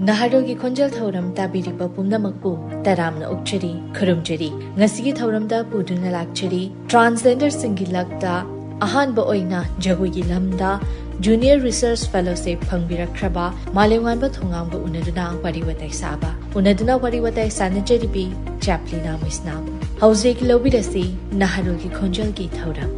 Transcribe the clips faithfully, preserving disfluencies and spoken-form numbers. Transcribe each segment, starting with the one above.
ꯅꯍꯥꯔꯣꯜꯒꯤ ꯈꯣꯟꯖꯦꯜ ꯊꯧꯔꯝ ꯇꯥꯕꯤꯔꯤꯕ ꯄꯨꯝꯅꯃꯛꯄꯨ ꯇꯔꯥꯝꯅ ꯑꯣꯛꯆꯔꯤ, ꯈꯨꯔꯨꯝꯖꯔꯤ꯫ ꯉꯁꯤꯒꯤ ꯊꯧꯔꯝꯗ ꯄꯨꯗꯨꯅ ꯂꯥꯛꯆꯔꯤ transgenderꯁꯤꯡꯒꯤ ꯂꯛꯇ ꯑꯍꯥꯟꯕ ꯑꯣꯏꯅ ꯖꯒꯣꯏꯒꯤ ꯂꯝꯗ Junior Research Fellowship ꯐꯪꯕꯤꯔꯛꯈ꯭ꯔꯕ ꯃꯥꯂꯦꯝꯉꯥꯟꯕ ꯊꯣꯉꯥꯝꯒ ꯎꯅꯗꯨꯅ ꯋꯥꯔꯤ ꯋꯥꯇꯥꯏ ꯁꯥꯕ, ꯎꯅꯗꯨꯅ ꯋꯥꯔꯤ ꯋꯥꯇꯥꯏ ꯁꯥꯟꯅꯖꯔꯤꯕꯤ ꯆꯦꯞꯂꯤꯅꯥ ꯃꯩꯁꯅꯥꯝ꯫ ꯍꯧꯖꯤꯛ ꯂꯧꯕꯤꯔꯁꯤ ꯅꯍꯥꯔꯣꯜꯒꯤ ꯈꯣꯟꯖꯦꯜꯒꯤ ꯊꯧꯔꯝ꯫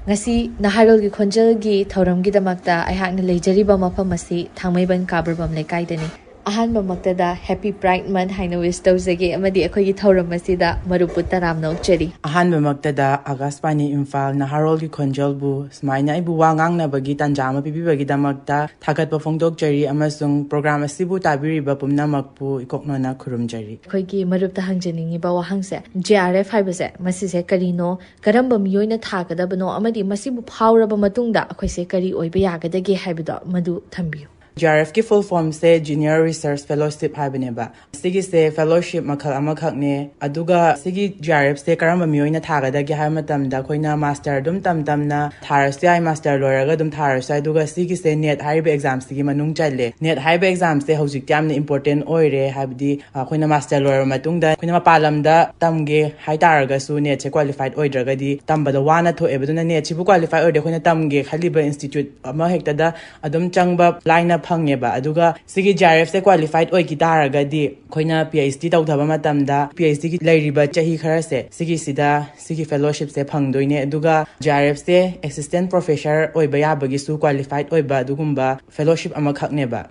ꯉꯁꯤ ꯅꯍꯥꯔꯣꯜꯒꯤ ꯈꯣꯟꯖꯦꯜꯒꯤ ꯊꯧꯔꯝꯒꯤꯗꯃꯛꯇ ꯑꯩꯍꯥꯛꯅ ꯂꯩꯖꯔꯤꯕ ꯃꯐꯝ ꯑꯁꯤ ꯊꯥꯡꯃꯩꯕꯟ ꯀꯥꯕ꯭ꯔꯕꯝ ꯂꯩꯀꯥꯏꯗꯅꯤ꯫ ꯑꯍꯥꯟꯕꯃꯛꯇꯗ Happy Pride Month ꯍꯥꯏꯅ wish ꯇꯧꯖꯒꯦ, ꯑꯃꯗꯤ ꯑꯩꯈꯣꯏꯒꯤ ꯊꯧꯔꯝ ꯑꯁꯤꯗ ꯃꯔꯨꯞꯄꯨ ꯇꯔꯥꯝꯅ ꯑꯣꯛꯆꯔꯤ꯫ ꯑꯍꯥꯟꯕꯃꯛꯇꯗ ꯑꯥꯀꯥꯁꯕꯥꯅꯤ ꯏꯝꯐꯥꯜ ꯅꯍꯥꯔꯣꯜꯒꯤ ꯈꯣꯟꯖꯦꯜꯕꯨ ꯁꯨꯃꯥꯏꯅ ꯑꯩꯕꯨ ꯋꯥ ꯉꯥꯡꯅꯕꯒꯤ ꯇꯥꯟꯖꯥ ꯑꯃ ꯄꯤꯕꯤꯕꯒꯤꯗꯃꯛꯇ ꯊꯥꯒꯠꯄ ꯐꯣꯡꯗꯣꯛꯆꯔꯤ, ꯑꯃꯁꯨꯡ ꯄ꯭ꯔꯣꯒ꯭ꯔꯥꯝ ꯑꯁꯤꯕꯨ ꯇꯥꯕꯤꯔꯤꯕ ꯄꯨꯝꯅꯃꯛꯄꯨ ꯏꯀꯣꯛꯅꯣꯅ ꯈꯨꯔꯨꯝꯖꯔꯤ꯫ ꯑꯩꯈꯣꯏꯒꯤ ꯃꯔꯨꯞꯇ ꯍꯪꯖꯅꯤꯡꯉꯤꯕ ꯋꯥꯍꯪꯁꯦ, J R F ꯍꯥꯏꯕꯁꯦ ꯃꯁꯤꯁꯦ ꯀꯔꯤꯅꯣ, ꯀꯔꯝꯕ ꯃꯤꯑꯣꯏꯅ ꯊꯥꯒꯗꯕꯅꯣ, ꯑꯃꯗꯤ ꯃꯁꯤꯕꯨ ꯐꯥꯎꯔꯕ ꯃꯇꯨꯡꯗ ꯑꯩꯈꯣꯏꯁꯦ ꯀꯔꯤ ꯑꯣꯏꯕ ꯌꯥꯒꯗꯒꯦ ꯍꯥꯏꯕꯗꯣ ꯃꯗꯨ ꯊꯝꯕꯤꯌꯨ꯫ J R F ꯀꯤ full form ꯁꯦ Junior Research Fellowship ꯍꯥꯏꯕꯅꯦꯕ꯫ ꯁꯤꯒꯤꯁꯦ fellowship ꯃꯈꯜ ꯑꯃꯈꯛꯅꯦ, ꯑꯗꯨꯒ ꯁꯤꯒꯤ J R F ꯁꯦ ꯀꯔꯝꯕ ꯃꯤꯑꯣꯏꯅ ꯊꯥꯒꯗꯒꯦ ꯍꯥꯏꯕ ꯃꯇꯝꯗ ꯑꯩꯈꯣꯏꯅ master ꯑꯗꯨꯝ ꯇꯝ ꯇꯝꯅ ꯊꯥꯔꯁꯨ ꯌꯥꯏ, master ꯂꯣꯏꯔꯒ ꯑꯗꯨꯝ ꯊꯥꯔꯁꯨ ꯌꯥꯏ꯫ ꯑꯗꯨꯒ ꯁꯤꯒꯤꯁꯦ NET ꯍꯥꯏꯔꯤꯕ exam ꯁꯤꯒꯤ ꯃꯅꯨꯡ ꯆꯜꯂꯦ꯫ NET ꯍꯥꯏꯔꯤꯕ exam ꯁꯦ ꯍꯧꯖꯤꯛꯇꯤ ꯌꯥꯝꯅ important ꯑꯣꯏꯔꯦ, ꯍꯥꯏꯕꯗꯤ ꯑꯩꯈꯣꯏꯅ master ꯂꯣꯏꯔꯕ ꯃꯇꯨꯡꯗ ꯑꯩꯈꯣꯏꯅ ꯃꯄꯥꯟ ꯂꯝꯗ ꯇꯝꯒꯦ ꯍꯥꯏꯇꯥꯔꯒꯁꯨ NET ꯁꯦ qualified ꯑꯣꯏꯗ꯭ꯔꯒꯗꯤ ꯇꯝꯕꯗ ꯋꯥꯅ ꯊꯣꯛꯑꯦꯕ꯫ ꯑꯗꯨꯅ NET ꯁꯤꯕꯨ qualified ꯑꯣꯏꯔꯗꯤ ꯑꯩꯈꯣꯏꯅ ꯇꯝꯒꯦ ꯈꯜꯂꯤꯕ institute ꯑꯃ ꯍꯦꯛꯇꯗ ꯑꯗꯨꯝ ꯆꯪꯕ ꯂꯥꯏꯅ ꯐꯪꯉꯦꯕ꯫ ꯑꯗꯨꯒ ꯁꯤꯒꯤ J R F ꯁꯦ qualified ꯑꯣꯏꯈꯤ ꯇꯥꯔꯒꯗꯤ ꯑꯩꯈꯣꯏꯅ P H D ꯇꯧꯊꯕ ꯃꯇꯝꯗ P H D ꯒꯤ ꯂꯩꯔꯤꯕ ꯆꯍꯤ ꯈꯔꯁꯦ ꯁꯤꯒꯤꯁꯤꯗ ꯁꯤꯒꯤ fellowship ꯁꯦ ꯐꯪꯗꯣꯏꯅꯦ꯫ ꯑꯗꯨꯒ J R F ꯁꯦ assistant professor ꯑꯣꯏꯕ ꯌꯥꯕꯒꯤꯁꯨ qualified ꯑꯣꯏꯕ ꯑꯗꯨꯒꯨꯝꯕ fellowship ꯑꯃꯈꯛꯅꯦꯕ꯫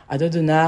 ꯑꯗꯨꯗꯨꯅ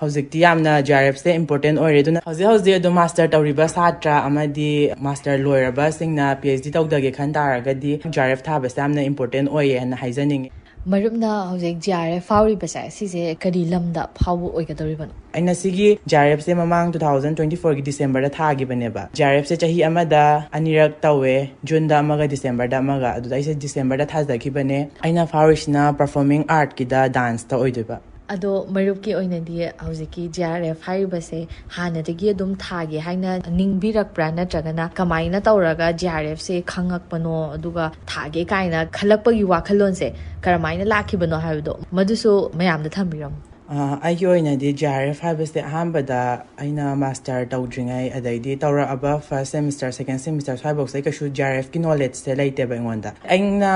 ꯍꯧꯖꯤꯛꯇꯤ ꯌꯥꯝꯅ J R F ꯁꯦ important ꯑꯣꯏꯔꯦ꯫ ꯑꯗꯨꯅ ꯍꯧꯖꯤꯛ ꯍꯧꯖꯤꯛ ꯑꯗꯨꯝ master ꯇꯧꯔꯤꯕ ꯁꯥꯇ꯭ꯔ ꯑꯃꯗꯤ master ꯂꯣꯏꯔꯕꯁꯤꯡꯅ P H D ꯇꯧꯗꯒꯦ ꯈꯟ ꯇꯥꯔꯒꯗꯤ J R F ꯊꯥꯕꯁꯦ ꯌꯥꯝꯅ important ꯑꯣꯏꯌꯦ ꯍꯥꯏꯅ ꯍꯥꯏꯖꯅꯤꯡꯉꯤ꯫ ꯃꯔꯨꯞꯅ ꯍꯧꯖꯤꯛ J R F ꯐꯥꯎꯔꯤꯕꯁꯦ ꯁꯤꯁꯦ ꯀꯔꯤ ꯂꯝꯗ ꯐꯥꯎꯕ ꯑꯣꯏꯒꯗꯧꯔꯤꯕꯅꯣ? ꯑꯩꯅ ꯁꯤꯒꯤ J R F ꯁꯦ ꯃꯃꯥꯡ two thousand twenty four ꯒꯤ December ꯗ ꯊꯥꯈꯤꯕꯅꯦꯕ꯫ J R F ꯁꯦ ꯆꯍꯤ ꯑꯃꯗ ꯑꯅꯤꯔꯛ ꯇꯧꯋꯦ, June ꯗ ꯑꯃꯒ December ꯗ ꯑꯃꯒ꯫ ꯑꯗꯨꯗ ꯑꯩꯁꯦ December ꯗ ꯊꯥꯖꯈꯤꯕꯅꯦ꯫ ꯑꯩꯅ ꯐꯥꯎꯔꯤꯁꯤꯅ performing art ꯀꯤꯗ dance ꯇ ꯑꯣꯏꯗꯣꯏꯕ꯫ ꯑꯗꯣ ꯃꯔꯨꯞꯀꯤ ꯑꯣꯏꯅꯗꯤ ꯍꯧꯖꯤꯛꯀꯤ ꯖꯤ ꯑꯥꯔ ꯑꯦꯐ ꯍꯥꯏꯔꯤꯕꯁꯦ ꯍꯥꯟꯅꯗꯒꯤ ꯑꯗꯨꯝ ꯊꯥꯒꯦ ꯍꯥꯏꯅ ꯅꯤꯡꯕꯤꯔꯛꯄ꯭ꯔꯥ, ꯅꯠꯇ꯭ꯔꯒꯅ ꯀꯃꯥꯏꯅ ꯇꯧꯔꯒ ꯖꯤ ꯑꯥꯔ ꯑꯦꯐꯁꯦ ꯈꯪꯉꯛꯄꯅꯣ, ꯑꯗꯨꯒ ꯊꯥꯒꯦ ꯀꯥꯏꯅ ꯈꯜꯂꯛꯄꯒꯤ ꯋꯥꯈꯜꯂꯣꯟꯁꯦ ꯀꯔꯝꯍꯥꯏꯅ ꯂꯥꯛꯈꯤꯕꯅꯣ ꯍꯥꯏꯕꯗꯣ ꯃꯗꯨꯁꯨ ꯃꯌꯥꯝꯗ ꯊꯝꯕꯤꯔꯝꯃꯨ꯫ ꯑ, ꯑꯩꯒꯤ ꯑꯣꯏꯅꯗꯤ ꯖꯤ ꯑꯥꯔ ꯑꯦꯐ ꯍꯥꯏꯕꯁꯦ ꯑꯍꯥꯟꯕꯗ ꯑꯩꯅ ꯃꯥꯁꯇꯔ ꯇꯧꯗ꯭ꯔꯤꯉꯩ, ꯑꯗꯩꯗꯤ ꯇꯧꯔꯛꯑꯕ ꯐꯥꯔꯁ ꯁꯦꯃꯤꯁꯇꯔ, ꯁꯦꯀꯦꯟ ꯁꯦꯃꯤꯁꯇꯔ ꯁ꯭ꯋꯥꯏꯐꯥꯎꯁꯦ ꯑꯩ ꯀꯩꯁꯨ ꯖꯤ ꯑꯥꯔ ꯑꯦꯐꯀꯤ ꯅꯣꯂꯦꯖꯁꯦ ꯂꯩꯇꯦꯕ ꯑꯩꯉꯣꯟꯗ꯫ ꯑꯩꯅ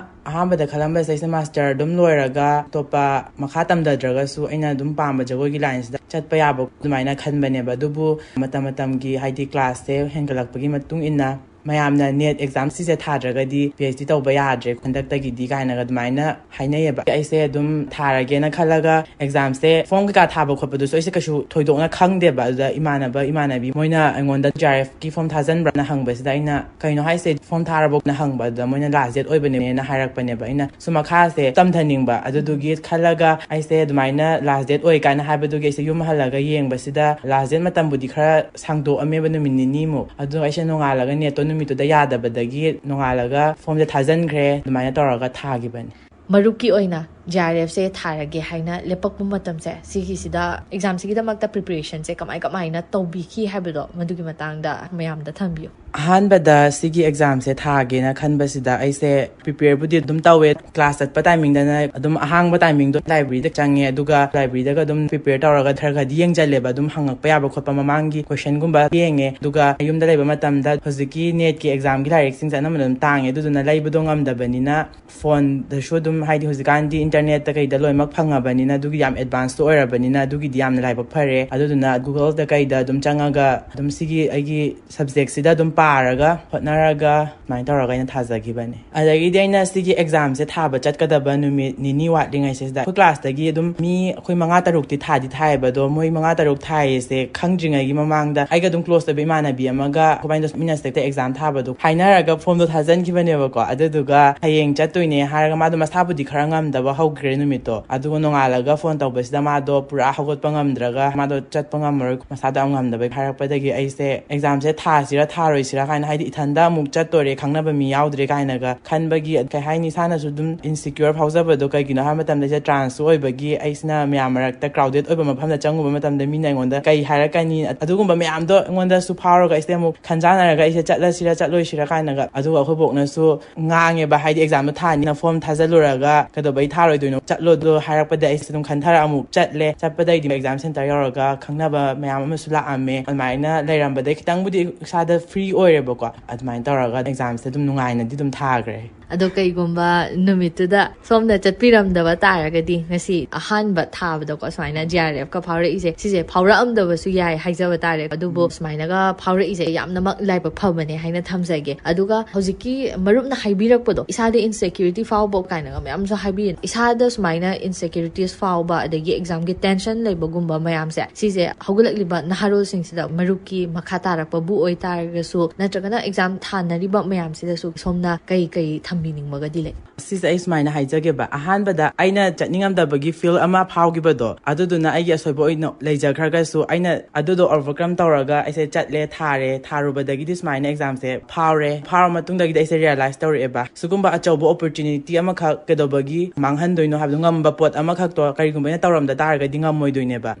ꯑꯍꯥꯟꯕꯗ ꯈꯜꯂꯝꯕꯁꯦ ꯑꯩꯁꯦ ꯃꯥꯁꯇꯔ ꯑꯗꯨꯝ ꯂꯣꯏꯔꯒ ꯑꯇꯣꯞꯄ ꯃꯈꯥ ꯇꯝꯊꯗ꯭ꯔꯒꯁꯨ ꯑꯩꯅ ꯑꯗꯨꯝ ꯄꯥꯝꯕ ꯖꯒꯣꯏꯒꯤ ꯂꯥꯏꯟꯁꯤꯗ ꯆꯠꯄ ꯌꯥꯕ ꯑꯗꯨꯃꯥꯏꯅ ꯈꯟꯕꯅꯦꯕ꯫ ꯑꯗꯨꯕꯨ ꯃꯇꯝ ꯃꯇꯝꯒꯤ, ꯍꯥꯏꯗꯤ, ꯀ꯭ꯂꯥꯁꯁꯦ ꯍꯦꯟꯒꯠꯂꯛꯄꯒꯤ ꯃꯇꯨꯡ ꯏꯟꯅ ꯃꯌꯥꯝꯅ ꯅꯦꯠ ꯑꯦꯛꯖꯥꯝ ꯁꯤꯁꯦ ꯊꯥꯗ꯭ꯔꯒꯗꯤ ꯄꯤ ꯑꯩꯆ ꯗꯤ ꯇꯧꯕ ꯌꯥꯗ꯭ꯔꯦ ꯍꯟꯗꯛꯇꯒꯤꯗꯤ ꯀꯥꯏꯅꯒ ꯑꯗꯨꯃꯥꯏꯅ ꯍꯥꯏꯅꯩꯌꯦꯕ꯫ ꯑꯩꯁꯦ ꯑꯗꯨꯝ ꯊꯥꯔꯒꯦꯅ ꯈꯜꯂꯒ ꯑꯦꯛꯖꯥꯝꯁꯦ, ꯐꯣꯝ ꯀꯩꯀꯥ ꯊꯥꯕ ꯈꯣꯠꯄꯗꯨꯁꯨ ꯑꯩꯁꯦ ꯀꯩꯁꯨ ꯊꯣꯏꯗꯣꯛꯅ ꯈꯪꯗꯦꯕ꯫ ꯑꯗꯨꯗ ꯏꯃꯥꯟꯅꯕ ꯏꯃꯥꯟꯅꯕꯤ ꯃꯣꯏꯅ ꯑꯩꯉꯣꯟꯗ ꯖꯤ ꯑꯥꯔ ꯑꯦꯐꯀꯤ ꯐꯣꯝ ꯊꯥꯖꯟꯕ꯭ꯔꯥꯅ ꯍꯪꯕꯁꯤꯗ ꯑꯩꯅ, "ꯀꯩꯅꯣ ꯍꯥꯏꯁꯦ, ꯐꯣꯝ ꯊꯥꯔꯕꯣꯅ?" ꯍꯪꯕ꯫ ꯑꯗꯨꯗ ꯃꯣꯏꯅ ꯂꯥꯁ ꯗꯦꯠ ꯑꯣꯏꯕꯅꯦꯅ ꯍꯥꯏꯔꯛꯄꯅꯦꯕ꯫ ꯑꯩꯅ ꯁꯨꯝ ꯃꯈꯥꯁꯦ ꯇꯝꯊꯅꯤꯡꯕ, ꯑꯗꯨꯗꯨꯒꯤ ꯈꯜꯂꯒ ꯑꯩꯁꯦ ꯑꯗꯨꯃꯥꯏꯅ ꯂꯥꯁ ꯗꯦꯠ ꯑꯣꯏ ꯀꯥꯏꯅ ꯍꯥꯏꯕꯗꯨꯒꯤ ꯑꯩꯁꯦ ꯌꯨꯝ ꯍꯜꯂꯒ ꯌꯦꯡꯕꯁꯤꯗ ꯂꯥꯁ ꯗꯦꯠ ꯃꯇꯝꯕꯨꯗꯤ ꯈꯔ ꯁꯥꯡꯗꯣꯛꯑꯝꯃꯦꯕ, ꯅꯨꯃꯤꯠ ꯅꯤꯅꯤꯃꯨꯛ꯫ ꯑꯗꯣ ꯑꯩꯁꯦ ꯅꯣꯡꯉꯥꯜꯂꯒ ꯅꯦꯠꯇꯣ ꯅꯨꯃꯤꯠꯇꯨꯗ ꯌꯥꯗꯕꯗꯒꯤ ꯅꯣꯡꯉꯥꯜꯂꯒ ꯐꯣꯝꯁꯦ ꯊꯥꯖꯟꯈ꯭ꯔꯦ, ꯑꯗꯨꯃꯥꯏꯅ ꯇꯧꯔꯒ ꯊꯥꯈꯤꯕꯅꯦ꯫ ꯃꯔꯨꯞꯀꯤ ꯑꯣꯏꯅ ꯖꯤ ꯑꯥꯔ ꯑꯦꯐꯁꯦ ꯊꯥꯔꯒꯦ ꯍꯥꯏꯅ ꯂꯦꯞꯄꯛꯄ ꯃꯇꯝꯁꯦ, ꯁꯤꯒꯤꯁꯤꯗ ꯑꯦꯛꯖꯥꯝꯁꯤꯒꯤꯗꯃꯛꯇ ꯄ꯭ꯔꯤꯄꯦꯔꯦꯁꯟꯁꯦ ꯀꯃꯥꯏ ꯀꯃꯥꯏꯅ ꯇꯧꯕꯤꯈꯤ ꯍꯥꯏꯕꯗꯣ ꯃꯗꯨꯒꯤ ꯃꯇꯥꯡꯗ ꯃꯌꯥꯝꯗ ꯊꯝꯕꯤꯌꯨ꯫ ꯑꯍꯥꯟꯕꯗ ꯁꯤꯒꯤ ꯑꯦꯛꯖꯥꯝꯁꯦ ꯊꯥꯒꯦꯅ ꯈꯟꯕꯁꯤꯗ ꯑꯩꯁꯦ ꯄ꯭ꯔꯤꯄꯦꯌꯔꯕꯨꯗꯤ ꯑꯗꯨꯝ ꯇꯧꯋꯦ꯫ ꯀ꯭ꯂꯥꯁ ꯆꯠꯄ ꯇꯥꯏꯃꯤꯡꯗꯅ ꯑꯗꯨꯝ ꯑꯍꯥꯡꯕ ꯇꯥꯏꯃꯤꯡꯗꯣ ꯂꯥꯏꯕ꯭ꯔꯦꯔꯤꯗ ꯆꯪꯉꯦ, ꯑꯗꯨꯒ ꯂꯥꯏꯕ꯭ꯔꯦꯔꯤꯗꯒ ꯑꯗꯨꯝ ꯄ꯭ꯔꯤꯄꯦꯌꯔ ꯇꯧꯔꯒ ꯈꯔ ꯈꯔꯗꯤ ꯌꯦꯡꯁꯜꯂꯦꯕ, ꯑꯗꯨꯝ ꯍꯪꯉꯛꯄ ꯌꯥꯕ ꯈꯣꯠꯄ ꯃꯃꯥꯡꯒꯤ ꯀꯣꯏꯁꯟꯒꯨꯝꯕ ꯌꯦꯡꯉꯦ꯫ ꯑꯗꯨꯒ ꯌꯨꯝꯗ ꯂꯩꯕ ꯃꯇꯝꯗ ꯍꯧꯖꯤꯛꯀꯤ ꯅꯦꯠꯀꯤ ꯑꯦꯛꯖꯥꯝꯒꯤ ꯂꯥꯏꯔꯤꯛꯁꯤꯡꯁꯦ ꯑꯅꯝꯕꯅ ꯑꯗꯨꯝ ꯇꯥꯡꯉꯦ, ꯑꯗꯨꯗꯨꯅ ꯂꯩꯕꯗꯣ ꯉꯝꯗꯕꯅꯤꯅ ꯐꯣꯟꯗꯁꯨ ꯑꯗꯨꯝ, ꯍꯥꯏꯗꯤ, ꯍꯧꯖꯤꯛꯀꯥꯟꯗꯤ ꯏꯟꯇꯔꯅꯦꯠꯇ ꯀꯩꯗ ꯂꯣꯏꯅꯃꯛ ꯐꯪꯉꯕꯅꯤꯅ ꯑꯗꯨꯒꯤꯗꯤ ꯌꯥꯝ ꯑꯦꯗꯚꯥꯟꯁꯇꯣ ꯑꯣꯏꯔꯕꯅꯤꯅ ꯑꯗꯨꯒꯤꯗꯤ ꯌꯥꯝꯅ ꯂꯥꯏꯕꯛ ꯐꯔꯦ꯫ ꯑꯗꯨꯗꯨꯅ ꯒꯨꯒꯜꯗ ꯀꯩꯗ ꯑꯗꯨꯝ ꯆꯪꯉꯒ ꯑꯗꯨꯝ ꯁꯤꯒꯤ ꯑꯩꯒꯤ ꯁꯕꯖꯦꯛꯁꯤꯗ ꯑꯗꯨꯝ ꯄꯥꯔꯒ ꯍꯣꯠꯅꯔꯒ ꯑꯗꯨꯃꯥꯏꯅ ꯇꯧꯔꯒ ꯑꯩꯅ ꯊꯥꯖꯈꯤꯕꯅꯦ꯫ ꯑꯗꯒꯤꯗꯤ ꯑꯩꯅ ꯁꯤꯒꯤ ꯑꯦꯛꯖꯥꯝꯁꯦ ꯊꯥꯕ ꯆꯠꯀꯗꯕ ꯅꯨꯃꯤꯠ ꯅꯤꯅꯤ ꯋꯥꯠꯂꯤꯉꯩꯁꯤꯗ ꯑꯩꯈꯣꯏ ꯀ꯭ꯂꯥꯁꯇꯒꯤ ꯑꯗꯨꯝ ꯃꯤ ꯑꯩꯈꯣꯏ ꯃꯉꯥ ꯇꯔꯨꯛꯇꯤ ꯊꯥꯗꯤ ꯊꯥꯏꯌꯦꯕ꯫ ꯑꯗꯣ ꯃꯣꯏ ꯃꯉꯥ ꯇꯔꯨꯛ ꯊꯥꯏꯌꯦꯁꯦ ꯈꯪꯗ꯭ꯔꯤꯉꯩꯒꯤ ꯃꯃꯥꯡꯗ ꯑꯩꯒ ꯑꯗꯨꯝ ꯀ꯭ꯂꯣꯁ ꯑꯣꯏꯕ ꯏꯃꯥꯟꯅꯕꯤ ꯑꯃꯒ ꯑꯩꯈꯣꯏꯕꯥꯏꯅꯗꯣ ꯃꯤꯅ ꯁꯤꯗ ꯑꯦꯛꯖꯥꯝ ꯊꯥꯕꯗꯣ ꯍꯥꯏꯅꯔꯒ ꯐꯣꯝꯗꯣ ꯊꯥꯖꯟꯈꯤꯕꯅꯦꯕꯀꯣ꯫ ꯑꯗꯨꯗꯨꯒ ꯍꯌꯦꯡ ꯆꯠꯇꯣꯏꯅꯦ ꯍꯥꯏꯔꯒ ꯃꯥꯗꯣ ꯃꯁꯥꯕꯨꯗꯤ ꯈꯔ ꯉꯝꯗꯕ ꯍꯧꯈ꯭ꯔꯦ ꯅꯨꯃꯤꯠꯇꯣ꯫ ꯑꯗꯨꯒ ꯅꯣꯡꯉꯥꯜꯂꯒ ꯐꯣꯟ ꯇꯧꯕꯁꯤꯗ ꯃꯥꯗꯣ ꯄꯨꯔꯥ ꯍꯧꯒꯠꯄ ꯉꯝꯗ꯭ꯔꯒ ꯃꯥꯗꯣ ꯆꯠꯄ ꯉꯝꯃꯔꯣꯏ, ꯃꯁꯥꯗꯣ ꯌꯥꯝ ꯉꯝꯗꯕꯩ ꯍꯥꯏꯔꯛꯄꯗꯒꯤ ꯑꯩꯁꯦ ꯑꯦꯛꯖꯥꯝꯁꯦ ꯊꯥꯁꯤꯔꯥ ꯊꯥꯔꯣꯏꯁꯤꯔꯥ ꯀꯥꯏꯅ, ꯍꯥꯏꯗꯤ ꯏꯊꯟꯗ ꯑꯃꯨꯛ ꯆꯠꯇꯣꯔꯦ, ꯈꯪꯅꯕ ꯃꯤ ꯌꯥꯎꯗ꯭ꯔꯦ ꯀꯥꯏꯅꯒ ꯈꯟꯕꯒꯤ, ꯀꯩ ꯍꯥꯏꯅꯤ, ꯏꯁꯥꯅꯁꯨ ꯑꯗꯨꯝ ꯏꯟꯁꯤꯀ꯭ꯌꯣꯔ ꯐꯥꯎꯖꯕꯗꯣ꯫ ꯀꯩꯒꯤꯅꯣ ꯍꯥꯏꯕ ꯃꯇꯝꯗ ꯑꯩꯁꯦ ꯇ꯭ꯔꯥꯟꯁꯁꯨ ꯑꯣꯏꯕꯒꯤ ꯑꯩꯁꯤꯅ ꯃꯌꯥꯝ ꯃꯔꯛꯇ ꯀ꯭ꯔꯥꯎꯗꯦꯗ ꯑꯣꯏꯕ ꯃꯐꯝꯗ ꯆꯪꯉꯨꯕ ꯃꯇꯝꯗ ꯃꯤꯅ ꯑꯩꯉꯣꯟꯗ ꯀꯩ ꯍꯥꯏꯔꯛꯀꯅꯤ, ꯑꯗꯨꯒꯨꯝꯕ ꯃꯌꯥꯝꯗꯣ ꯑꯩꯉꯣꯟꯗꯁꯨ ꯐꯥꯎꯔꯒ ꯑꯩꯁꯦ ꯑꯃꯨꯛ ꯈꯟꯖꯥꯟꯅꯔꯒ ꯑꯩꯁꯦ ꯆꯠꯂꯁꯤꯔꯥ ꯆꯠꯂꯣꯏꯁꯤꯔꯥ ꯀꯥꯏꯅꯒ꯫ ꯑꯗꯨꯒ ꯑꯩꯈꯣꯏ ꯕꯣꯛꯅꯁꯨ ꯉꯥꯡꯉꯦꯕ, ꯍꯥꯏꯗꯤ ꯑꯦꯛꯖꯥꯝꯗꯣ ꯊꯥꯅꯤꯅ ꯐꯣꯝ ꯊꯥꯖꯤꯜꯂꯨꯔꯒ ꯀꯩꯗꯧꯕꯩ ꯊꯥꯔꯣꯏꯗꯣꯏꯅꯣ, ꯆꯠꯂꯣꯗꯣ ꯍꯥꯏꯔꯛꯄꯗ ꯑꯩꯁꯦ ꯑꯗꯨꯝ ꯈꯟꯊꯔ ꯑꯃꯨꯛ ꯆꯠꯂꯦ꯫ ꯆꯠꯄꯗꯩꯗꯤ ꯑꯦꯛꯖꯥꯝ ꯁꯦꯟꯇꯔ ꯌꯧꯔꯒ ꯈꯪꯅꯕ ꯃꯌꯥꯝ ꯑꯃꯁꯨ ꯂꯥꯛꯑꯝꯃꯦ꯫ ꯑꯗꯨꯃꯥꯏꯅ ꯂꯩꯔꯝꯕꯗꯩ ꯈꯤꯇꯪꯕꯨꯗꯤ ꯏꯁꯥꯗ ꯐ꯭ꯔꯤ ꯑꯣꯏꯔꯦꯕꯀꯣ꯫ ꯑꯗꯨꯃꯥꯏꯅ ꯇꯧꯔꯒ ꯑꯦꯛꯖꯥꯝꯁꯦ ꯑꯗꯨꯝ ꯅꯨꯡꯉꯥꯏꯅꯗꯤ ꯑꯗꯨꯝ ꯊꯥꯈ꯭ꯔꯦ꯫ ꯑꯗꯣ ꯀꯩꯒꯨꯝꯕ ꯅꯨꯃꯤꯠꯇꯨꯗ ꯁꯣꯝꯅ ꯆꯠꯄꯤꯔꯝꯗꯕ ꯇꯥꯔꯒꯗꯤ ꯉꯁꯤ ꯑꯍꯥꯟꯕ ꯊꯥꯕꯗꯀꯣ ꯁꯨꯃꯥꯏꯅ ꯖꯤ ꯑꯥꯔ ꯑꯦꯐꯀ ꯐꯥꯎꯔꯛꯏꯁꯦ, ꯁꯤꯁꯦ ꯐꯥꯎꯔꯛꯑꯝꯗꯕꯁꯨ ꯌꯥꯏ ꯍꯥꯏꯖꯕ ꯇꯥꯔꯦ꯫ ꯑꯗꯨꯕꯨ ꯁꯨꯃꯥꯏꯅꯒ ꯐꯥꯎꯔꯛꯏꯁꯦ ꯌꯥꯝꯅꯃꯛ ꯂꯥꯏꯕꯛ ꯐꯕꯅꯦ ꯍꯥꯏꯅ ꯊꯝꯖꯒꯦ꯫ ꯑꯗꯨꯒ ꯍꯧꯖꯤꯛꯀꯤ ꯃꯔꯨꯞꯅ ꯍꯥꯏꯕꯤꯔꯛꯄꯗꯣ, ꯏꯁꯥꯗ ꯏꯟꯁꯦꯀ꯭ꯌꯨꯔꯤꯇꯤ ꯐꯥꯎꯕ ꯀꯥꯏꯅꯒ ꯃꯌꯥꯝꯁꯨ ꯍꯥꯏꯕꯤꯌꯦ꯫ ꯏꯁꯥꯗ ꯁꯨꯃꯥꯏꯅ ꯏꯟꯁꯦꯀ꯭ꯌꯨꯔꯤꯇꯤꯁ ꯐꯥꯎꯕ, ꯑꯗꯒꯤ ꯑꯦꯛꯖꯥꯝꯒꯤ ꯇꯦꯟꯁꯟ ꯂꯩꯕꯒꯨꯝꯕ ꯃꯌꯥꯝꯁꯦ, ꯁꯤꯁꯦ ꯍꯧꯒꯠꯂꯛꯂꯤꯕ ꯅꯍꯥꯔꯣꯜꯁꯤꯡꯁꯤꯗ ꯃꯔꯨꯞꯀꯤ ꯃꯈꯥ ꯇꯥꯔꯛꯄꯕꯨ ꯑꯣꯏꯇꯥꯔꯒꯁꯨ, ꯅꯠꯇ꯭ꯔꯒꯅ ꯑꯦꯛꯖꯥꯝ ꯊꯥꯅꯔꯤꯕ ꯃꯌꯥꯝꯁꯤꯗꯁꯨ ꯁꯣꯝꯅ ꯀꯩ ꯀꯩ ꯊꯝꯕꯤꯅꯤꯡꯕꯒꯗꯤ ꯂꯩ? ꯁꯤꯁꯦ ꯑꯩ ꯁꯨꯃꯥꯏꯅ ꯍꯥꯏꯖꯒꯦꯕ, ꯑꯍꯥꯟꯕꯗ ꯑꯩꯅ ꯆꯠꯅꯤꯡꯉꯝꯗꯕꯒꯤ ꯐꯤꯜ ꯑꯃ ꯐꯥꯎꯈꯤꯕꯗꯣ, ꯑꯗꯨꯗꯨꯅ ꯑꯩꯒꯤ ꯑꯁꯣꯏꯕ ꯑꯣꯏꯅ ꯂꯩꯖꯈ꯭ꯔꯒꯁꯨ, ꯑꯩꯅ ꯑꯗꯨꯗꯣ ꯑꯣꯚꯔꯀꯝ ꯇꯧꯔꯒ ꯑꯩꯁꯦ ꯆꯠꯂꯦ, ꯊꯥꯔꯦ꯫ ꯊꯥꯔꯨꯕꯗꯒꯤꯗꯤ ꯁꯨꯃꯥꯏꯅ ꯑꯦꯛꯖꯥꯝꯁꯦ ꯐꯥꯎꯔꯦ꯫ ꯐꯥꯎꯔ ꯃꯇꯨꯡꯗꯒꯤꯗꯤ ꯑꯩꯁꯦ ꯔꯤꯌꯦꯂꯥꯏꯁ ꯇꯧꯔꯛꯑꯦꯕ, ꯁꯤꯒꯨꯝꯕ ꯑꯆꯧꯕ ꯑꯣꯄꯣꯔꯆꯨꯅꯤꯇꯤ ꯑꯃꯈꯛ ꯀꯩꯗꯧꯕꯒꯤ ꯃꯥꯡꯍꯟꯗꯣꯏꯅꯣ ꯍꯥꯏꯕꯗꯣ, ꯉꯝꯕ ꯄꯣꯠ ꯑꯃꯈꯛꯇꯣ ꯀꯔꯤꯒꯨꯝꯕ ꯑꯩꯅ ꯇꯧꯔꯝꯗ ꯇꯥꯔꯒꯗꯤ ꯉꯝꯃꯣꯏꯗꯣꯏꯅꯦꯕ꯫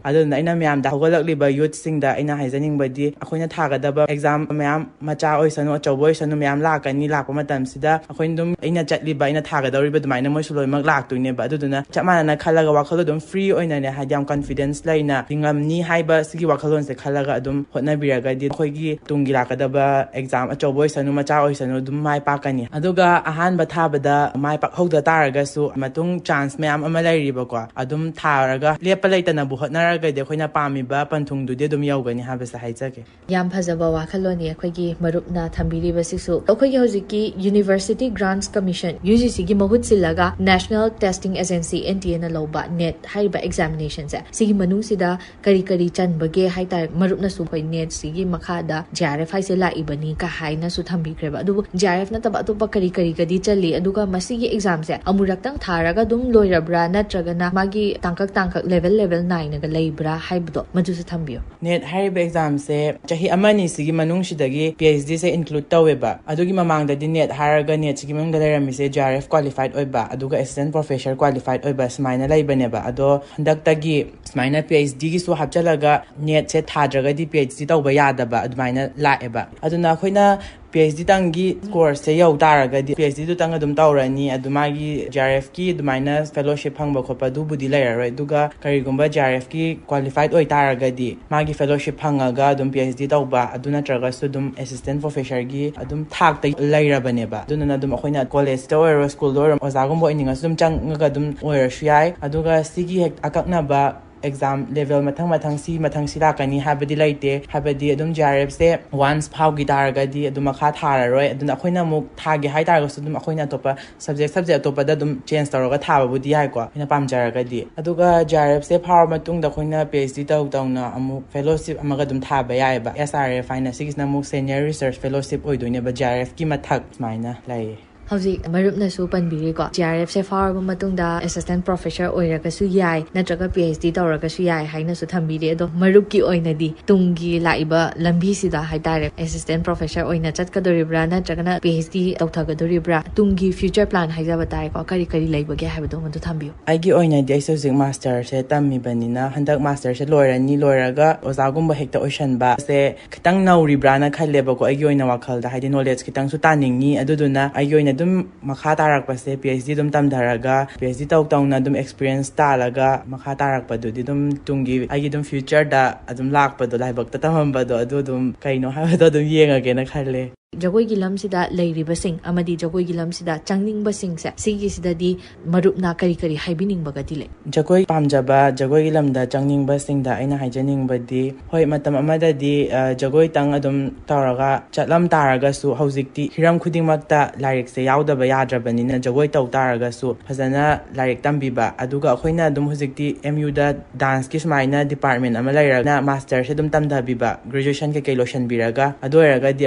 ꯑꯗꯨꯗꯨꯅ ꯑꯩꯅ ꯃꯌꯥꯝꯗ, ꯍꯧꯒꯠꯂꯛꯂꯤꯕ ꯌꯨꯠꯁꯤꯡꯗ ꯑꯩꯅ ꯍꯥꯏꯖꯅꯤꯡꯕꯗꯤ, ꯑꯩꯈꯣꯏꯅ ꯊꯥꯒꯗꯕ ꯑꯦꯛꯖꯥꯝ ꯃꯌꯥꯝ, ꯃꯆꯥ ꯑꯣꯏꯁꯅꯨ, ꯑꯆꯧꯕ ꯑꯣꯏꯁꯅꯨ, ꯃꯌꯥꯝ ꯂꯥꯛꯀꯅꯤ꯫ ꯂꯥꯛꯄ ꯃꯇꯝꯁꯤꯗ ꯑꯩꯈꯣꯏꯅ ꯑꯗꯨꯝ, ꯑꯩꯅ ꯆꯠꯂꯤꯕ, ꯑꯩꯅ ꯊꯥꯒꯗꯧꯔꯤꯕ ꯑꯗꯨꯃꯥꯏꯅ ꯃꯣꯏꯁꯨ ꯂꯣꯏꯅꯃꯛ ꯂꯥꯛꯇꯣꯏꯅꯦꯕ꯫ ꯑꯗꯨꯗꯨꯅ ꯆꯞ ꯃꯥꯟꯅꯅ ꯈꯜꯂꯒ ꯋꯥꯈꯜꯗꯣ ꯑꯗꯨꯝ ꯐ꯭ꯔꯤ ꯑꯣꯏꯅꯅꯦ, ꯍꯥꯏꯗꯤ ꯌꯥꯝ ꯀꯟꯐꯤꯗꯦꯟꯁ ꯂꯩꯅ ꯉꯝꯅꯤ ꯍꯥꯏꯕ ꯁꯤꯒꯤ ꯋꯥꯈꯜꯂꯣꯟꯁꯦ ꯈꯜꯂꯒ ꯑꯗꯨꯝ ꯍꯣꯠꯅꯕꯤꯔꯒꯗꯤ ꯑꯩꯈꯣꯏꯒꯤ ꯇꯨꯡꯒꯤ ꯂꯥꯛꯀꯗꯕ ꯑꯦꯛꯖꯥꯝ ꯑꯆꯧꯕ ꯑꯣꯏꯁꯅꯨ, ꯃꯆꯥ ꯑꯣꯏꯁꯅꯨ, ꯑꯗꯨꯝ ꯃꯥꯏ ꯄꯥꯛꯀꯅꯤ꯫ ꯑꯗꯨꯒ ꯑꯍꯥꯟꯕ ꯊꯥꯕꯗ ꯃꯥꯏ ꯄꯥꯛꯍꯧꯗ ꯇꯥꯔꯒꯁꯨ ꯃꯇꯨꯡ ꯆꯥꯟꯁ ꯃꯌꯥꯝ ꯑꯃ ꯂꯩꯔꯤꯕꯀꯣ, ꯑꯗꯨꯝ ꯊꯥꯔꯒ ꯂꯦꯞꯄ ꯂꯩꯇꯅꯕꯨ ꯍꯣꯠꯅꯔꯒꯗꯤ ꯑꯩꯈꯣꯏꯅ ꯄꯥꯝꯃꯤꯕ ꯄꯟꯊꯨꯡꯗꯨꯗꯤ ꯑꯗꯨꯝ ꯌꯧꯒꯅꯤ ꯍꯥꯏꯕꯁꯦ ꯍꯥꯏꯖꯒꯦ꯫ ꯌꯥꯝ ꯐꯖꯕ ꯋꯥꯈꯜꯂꯣꯟꯅꯤ ꯑꯩꯈꯣꯏꯒꯤ ꯃꯔꯨꯞꯅ ꯊꯝꯕꯤꯔꯤꯕꯁꯤꯁꯨ꯫ ꯑꯩꯈꯣꯏꯒꯤ ꯍꯧꯖꯤꯛꯀꯤ ꯌꯨꯅꯤꯚꯔꯁꯤꯇꯤ ꯒ꯭ꯔꯥꯟ Commission, UGCꯒꯤ ꯃꯍꯨꯠ ꯁꯤꯜꯂꯒ National Testing Agency, NTA ꯅ ꯂꯧꯕ NET ꯍꯥꯏꯔꯤꯕ examinationꯁꯦ, ꯁꯤꯒꯤ ꯃꯅꯨꯡꯁꯤꯗ ꯀꯔꯤ ꯀꯔꯤ ꯆꯟꯕꯒꯦ ꯍꯥꯏꯇꯥꯔꯦ? ꯃꯔꯨꯞꯅꯁꯨ ꯑꯩꯈꯣꯏ NETꯁꯤꯒꯤ ꯃꯈꯥꯗ JRF ꯍꯥꯏꯁꯦ ꯂꯥꯛꯏꯕꯅꯤ ꯀ ꯍꯥꯏꯅꯁꯨ ꯊꯝꯕꯤꯈ꯭ꯔꯦꯕ꯫ ꯑꯗꯨꯕꯨ JRF ꯅꯠꯇꯕ ꯑꯇꯣꯞꯄ ꯀꯔꯤ ꯀꯔꯤꯒꯗꯤ ꯆꯜꯂꯤ? ꯑꯗꯨꯒ ꯃꯁꯤꯒꯤ examꯁꯦ ꯑꯃꯨꯔꯛꯇꯪ ꯊꯥꯔꯒ ꯑꯗꯨꯝ ꯂꯣꯏꯔꯕ꯭ꯔꯥ, ꯅꯠꯇ꯭ꯔꯒꯅ ꯃꯥꯒꯤ ꯇꯥꯡꯀꯛ ꯇꯥꯡꯀꯛ, level level ꯅꯥꯏꯅꯒ ꯂꯩꯕ꯭ꯔꯥ ꯍꯥꯏꯕꯗꯣ, ꯃꯗꯨꯁꯨ ꯊꯝꯕꯤꯌꯨ꯫ NET ꯍꯥꯏꯔꯤꯕ examꯁꯦ ꯆꯍꯤ ꯑꯃ ꯑꯅꯤꯁꯤꯒꯤ ꯃꯅꯨꯡꯁꯤꯗꯒꯤ PhDꯁꯦ include ꯇꯧꯋꯦꯕ꯫ ꯑꯗꯨꯒꯤ ꯃꯃꯥꯡꯗꯗꯤ NET ꯍꯥꯏꯔꯒ NETꯁꯤꯒꯤ ꯃꯅꯨꯡꯗ ꯂꯩꯔꯝꯃꯤꯁꯦ JRF qualified ꯑꯣꯏꯕ, ꯑꯗꯨꯒ assistant professor qualified ꯑꯣꯏꯕ, ꯁꯨꯃꯥꯏꯅ ꯂꯩꯕꯅꯦꯕ꯫ ꯑꯗꯣ ꯍꯟꯗꯛꯇꯒꯤ ꯁꯨꯃꯥꯏꯅ PhDꯒꯤꯁꯨ ꯍꯥꯞꯆꯜꯂꯒ NETꯁꯦ ꯊꯥꯗ꯭ꯔꯒꯗꯤ PhD ꯇꯧꯕ ꯌꯥꯗꯕ ꯑꯗꯨꯃꯥꯏꯅ ꯂꯥꯛꯑꯦꯕ꯫ ꯑꯗꯨꯅ ꯑꯩꯈꯣꯏꯅ PhD ꯇꯪꯒꯤ courseꯁꯦ ꯌꯧ ꯇꯥꯔꯒꯗꯤ PhDꯗꯨꯇꯪ ꯑꯗꯨꯝ ꯇꯧꯔꯅꯤ꯫ ꯑꯗꯨ ꯃꯥꯒꯤ JRFꯀꯤ ꯑꯗꯨꯃꯥꯏꯅ fellowship ꯐꯪꯕ ꯈꯣꯠꯄ ꯑꯗꯨꯕꯨꯗꯤ ꯂꯩꯔꯔꯣꯏ꯫ ꯑꯗꯨꯒ ꯀꯔꯤꯒꯨꯝꯕ JRFꯀꯤ qualified ꯑꯣꯏꯇꯥꯔꯒꯗꯤ ꯃꯥꯒꯤ fellowship ꯐꯪꯉꯒ ꯑꯗꯨꯝ PhD ꯇꯧꯕ, ꯑꯗꯨ ꯅꯠꯇ꯭ꯔꯒꯁꯨ ꯑꯗꯨꯝ assistant professorꯒꯤ ꯑꯗꯨꯝ ꯊꯥꯛꯇ ꯂꯩꯔꯕꯅꯦꯕ꯫ ꯑꯗꯨꯅ ꯑꯗꯨꯝ ꯑꯩꯈꯣꯏꯅ collegeꯇ ꯑꯣꯏꯔꯣ, schoolꯗ ꯑꯣꯏꯔꯣ, ꯑꯣꯖꯥꯒꯨꯝꯕ ꯑꯣꯏꯅꯤꯡꯉꯁꯨ ꯑꯗꯨꯝ ꯆꯪꯉꯒ ꯑꯗꯨꯝ ꯑꯣꯏꯔꯁꯨ ꯌꯥꯏ꯫ ꯑꯗꯨꯒ ꯁꯤꯒꯤ ꯍꯦꯛ ꯑꯀꯛꯅꯕ exam level ꯃꯊꯪ ꯃꯊꯪ ꯁꯤ, ꯃꯊꯪ ꯁꯤ ꯂꯥꯛꯀꯅꯤ ꯍꯥꯏꯕꯗꯤ ꯂꯩꯇꯦ꯫ ꯍꯥꯏꯕꯗꯤ ꯑꯗꯨꯝ JRFꯁꯦ once ꯐꯥꯎꯈꯤ ꯇꯥꯔꯒꯗꯤ ꯑꯗꯨꯝ ꯃꯈꯥ ꯊꯥꯔꯔꯣꯏ꯫ ꯑꯗꯨꯅ ꯑꯩꯈꯣꯏꯅ ꯑꯃꯨꯛ ꯊꯥꯒꯦ ꯍꯥꯏ ꯇꯥꯔꯒꯁꯨ ꯑꯗꯨꯝ ꯑꯩꯈꯣꯏꯅ ꯑꯇꯣꯞꯄ subject, subject ꯑꯇꯣꯞꯄꯗ ꯑꯗꯨꯝ change ꯇꯧꯔꯒ ꯊꯥꯕꯕꯨꯗꯤ ꯌꯥꯏꯀꯣ, ꯑꯩꯈꯣꯏꯅ ꯄꯥꯝꯖꯔꯒꯗꯤ꯫ ꯑꯗꯨꯒ JRFꯁꯦ ꯐꯥꯎꯔ ꯃꯇꯨꯡꯗ ꯑꯩꯈꯣꯏꯅ PhD ꯇꯧ ꯇꯧꯅ ꯑꯃꯨꯛ fellowship ꯑꯃꯒ ꯑꯗꯨꯝ ꯊꯥꯕ ꯌꯥꯏꯑꯕ꯫ SRF ꯍꯥꯏꯅ, ꯁꯤꯒꯤꯁꯤꯅ ꯑꯃꯨꯛ senior research fellowship ꯑꯣꯏꯗꯣꯏꯅꯦꯕ, JRFꯀꯤ ꯃꯊꯛ ꯁꯨꯃꯥꯏꯅ ꯂꯩꯌꯦ꯫ ꯍꯧꯖꯤꯛ ꯃꯔꯨꯞꯅꯁꯨ ꯄꯟꯕꯤꯔꯤꯀꯣ, JRFꯁꯦ ꯐꯥꯎꯔꯕ ꯃꯇꯨꯡꯗ assistant professor ꯑꯣꯏꯔꯒꯁꯨ ꯌꯥꯏ, ꯅꯠꯇ꯭ꯔꯒ PhD ꯇꯧꯔꯒꯁꯨ ꯌꯥꯏ ꯍꯥꯏꯅꯁꯨ ꯊꯝꯕꯤꯔꯤ꯫ ꯑꯗꯣ ꯃꯔꯨꯞꯀꯤ ꯑꯣꯏꯅꯗꯤ ꯇꯨꯡꯒꯤ ꯂꯥꯛꯏꯕ ꯂꯝꯕꯤꯁꯤꯗ ꯍꯥꯏꯇꯥꯔꯦ, assistant professor ꯑꯣꯏꯅ ꯆꯠꯀꯗꯣꯔꯤꯕ꯭ꯔꯥ, ꯅꯠꯇ꯭ꯔꯒꯅ PhD ꯇꯧꯊꯒꯗꯣꯔꯤꯕ꯭ꯔꯥ, ꯇꯨꯡꯒꯤ future plan ꯍꯥꯏꯖꯕ ꯇꯥꯔꯦꯀꯣ, ꯀꯔꯤ ꯀꯔꯤ ꯂꯩꯕꯒꯦ ꯍꯥꯏꯕꯗꯣ ꯃꯗꯨ ꯊꯝꯕꯤꯌꯨ꯫ ꯑꯩꯒꯤ ꯑꯣꯏꯅꯗꯤ ꯑꯩꯁꯦ ꯍꯧꯖꯤꯛ masterꯁꯦ ꯇꯝꯃꯤꯕꯅꯤꯅ, ꯍꯟꯗꯛ masterꯁꯦ ꯂꯣꯏꯔꯅꯤ, ꯂꯣꯏꯔꯒ ꯑꯣꯖꯥꯒꯨꯝꯕ ꯍꯦꯛꯇ ꯑꯣꯏꯁꯟꯕꯁꯦ ꯈꯤꯇꯪ ꯅꯧꯔꯤꯕ꯭ꯔꯥꯅ ꯈꯜꯂꯦꯕꯀꯣ, ꯑꯩꯒꯤ ꯑꯣꯏꯅ ꯋꯥꯈꯜꯗ꯫ ꯍꯥꯏꯗꯤ knowledge ꯈꯤꯇꯪꯁꯨ ꯇꯥꯅꯤꯡꯉꯤ꯫ ꯑꯗꯨꯗꯨꯅ ꯑꯩꯒꯤ ꯑꯣꯏꯅ ꯑꯗꯨꯝ ꯃꯈꯥ ꯇꯥꯔꯛꯄꯁꯦ PhD ꯑꯗꯨꯝ ꯇꯝꯊꯔꯒ, PhD ꯇꯧ ꯇꯧꯅ ꯑꯗꯨꯝ experience ꯇꯥꯜꯂꯒ, ꯃꯈꯥ ꯇꯥꯔꯛꯄꯗꯨꯗꯤ ꯑꯗꯨꯝ ꯇꯨꯡꯒꯤ ꯑꯩꯒꯤ ꯑꯗꯨꯝ futureꯗ ꯑꯗꯨꯝ ꯂꯥꯛꯄꯗꯣ, ꯂꯥꯏꯕꯛꯇ ꯇꯝꯃꯝꯕꯗꯣ, ꯑꯗꯨ ꯑꯗꯨꯝ ꯀꯩꯅꯣ ꯍꯥꯏꯕꯗꯣ ꯑꯗꯨꯝ ꯌꯦꯡꯉꯒꯦꯅ ꯈꯜꯂꯦ꯫ ꯖꯒꯣꯏꯒꯤ ꯂꯝꯁꯤꯗ ꯂꯩꯔꯤꯕꯁꯤꯡ ꯑꯃꯗꯤ ꯖꯒꯣꯏꯒꯤ ꯂꯝꯁꯤꯗ ꯆꯪꯅꯤꯡꯕꯁꯤꯡꯁꯦ, ꯁꯤꯒꯤꯁꯤꯗꯗꯤ ꯃꯔꯨꯞꯅ ꯀꯔꯤ ꯀꯔꯤ ꯍꯥꯏꯕꯤꯅꯤꯡꯕꯒꯗꯤ ꯂꯩ? ꯖꯒꯣꯏ ꯄꯥꯝꯖꯕ, ꯖꯒꯣꯏꯒꯤ ꯂꯝꯗ ꯆꯪꯅꯤꯡꯕꯁꯤꯡꯗ ꯑꯩꯅ ꯍꯥꯏꯖꯅꯤꯡꯕꯗꯤ, ꯍꯣꯏ, ꯃꯇꯝ ꯑꯃꯗꯗꯤ ꯑ, ꯖꯒꯣꯏꯇꯪ ꯑꯗꯨꯝ ꯇꯧꯔꯒ ꯆꯠꯂꯝ ꯇꯥꯔꯒꯁꯨ, ꯍꯧꯖꯤꯛꯇꯤ ꯍꯤꯔꯝ ꯈꯨꯗꯤꯡꯃꯛꯇ ꯂꯥꯏꯔꯤꯛꯁꯦ ꯌꯥꯎꯗꯕ ꯌꯥꯗ꯭ꯔꯕꯅꯤꯅ, ꯖꯒꯣꯏ ꯇꯧ ꯇꯥꯔꯒꯁꯨ ꯐꯖꯅ ꯂꯥꯏꯔꯤꯛ ꯇꯝꯕꯤꯕ, ꯑꯗꯨꯒ ꯑꯩꯈꯣꯏꯅ ꯑꯗꯨꯝ ꯍꯧꯖꯤꯛꯇꯤ ꯑꯦꯝ ꯌꯨꯗ ꯗꯥꯟꯁꯀꯤ ꯁꯨꯃꯥꯏꯅ ꯗꯤꯄꯥꯔꯠꯃꯦꯟ ꯑꯃ ꯂꯩꯔꯒ ꯃꯥꯁꯇꯔꯁꯦ ꯑꯗꯨꯝ ꯇꯝꯊꯕꯤꯕ, ꯒ꯭ꯔꯦꯖꯨꯑꯦꯁꯟ ꯀꯩꯀꯩ ꯂꯣꯏꯁꯤꯟꯕꯤꯔꯒ, ꯑꯗꯨ ꯑꯣꯏꯔꯒꯗꯤ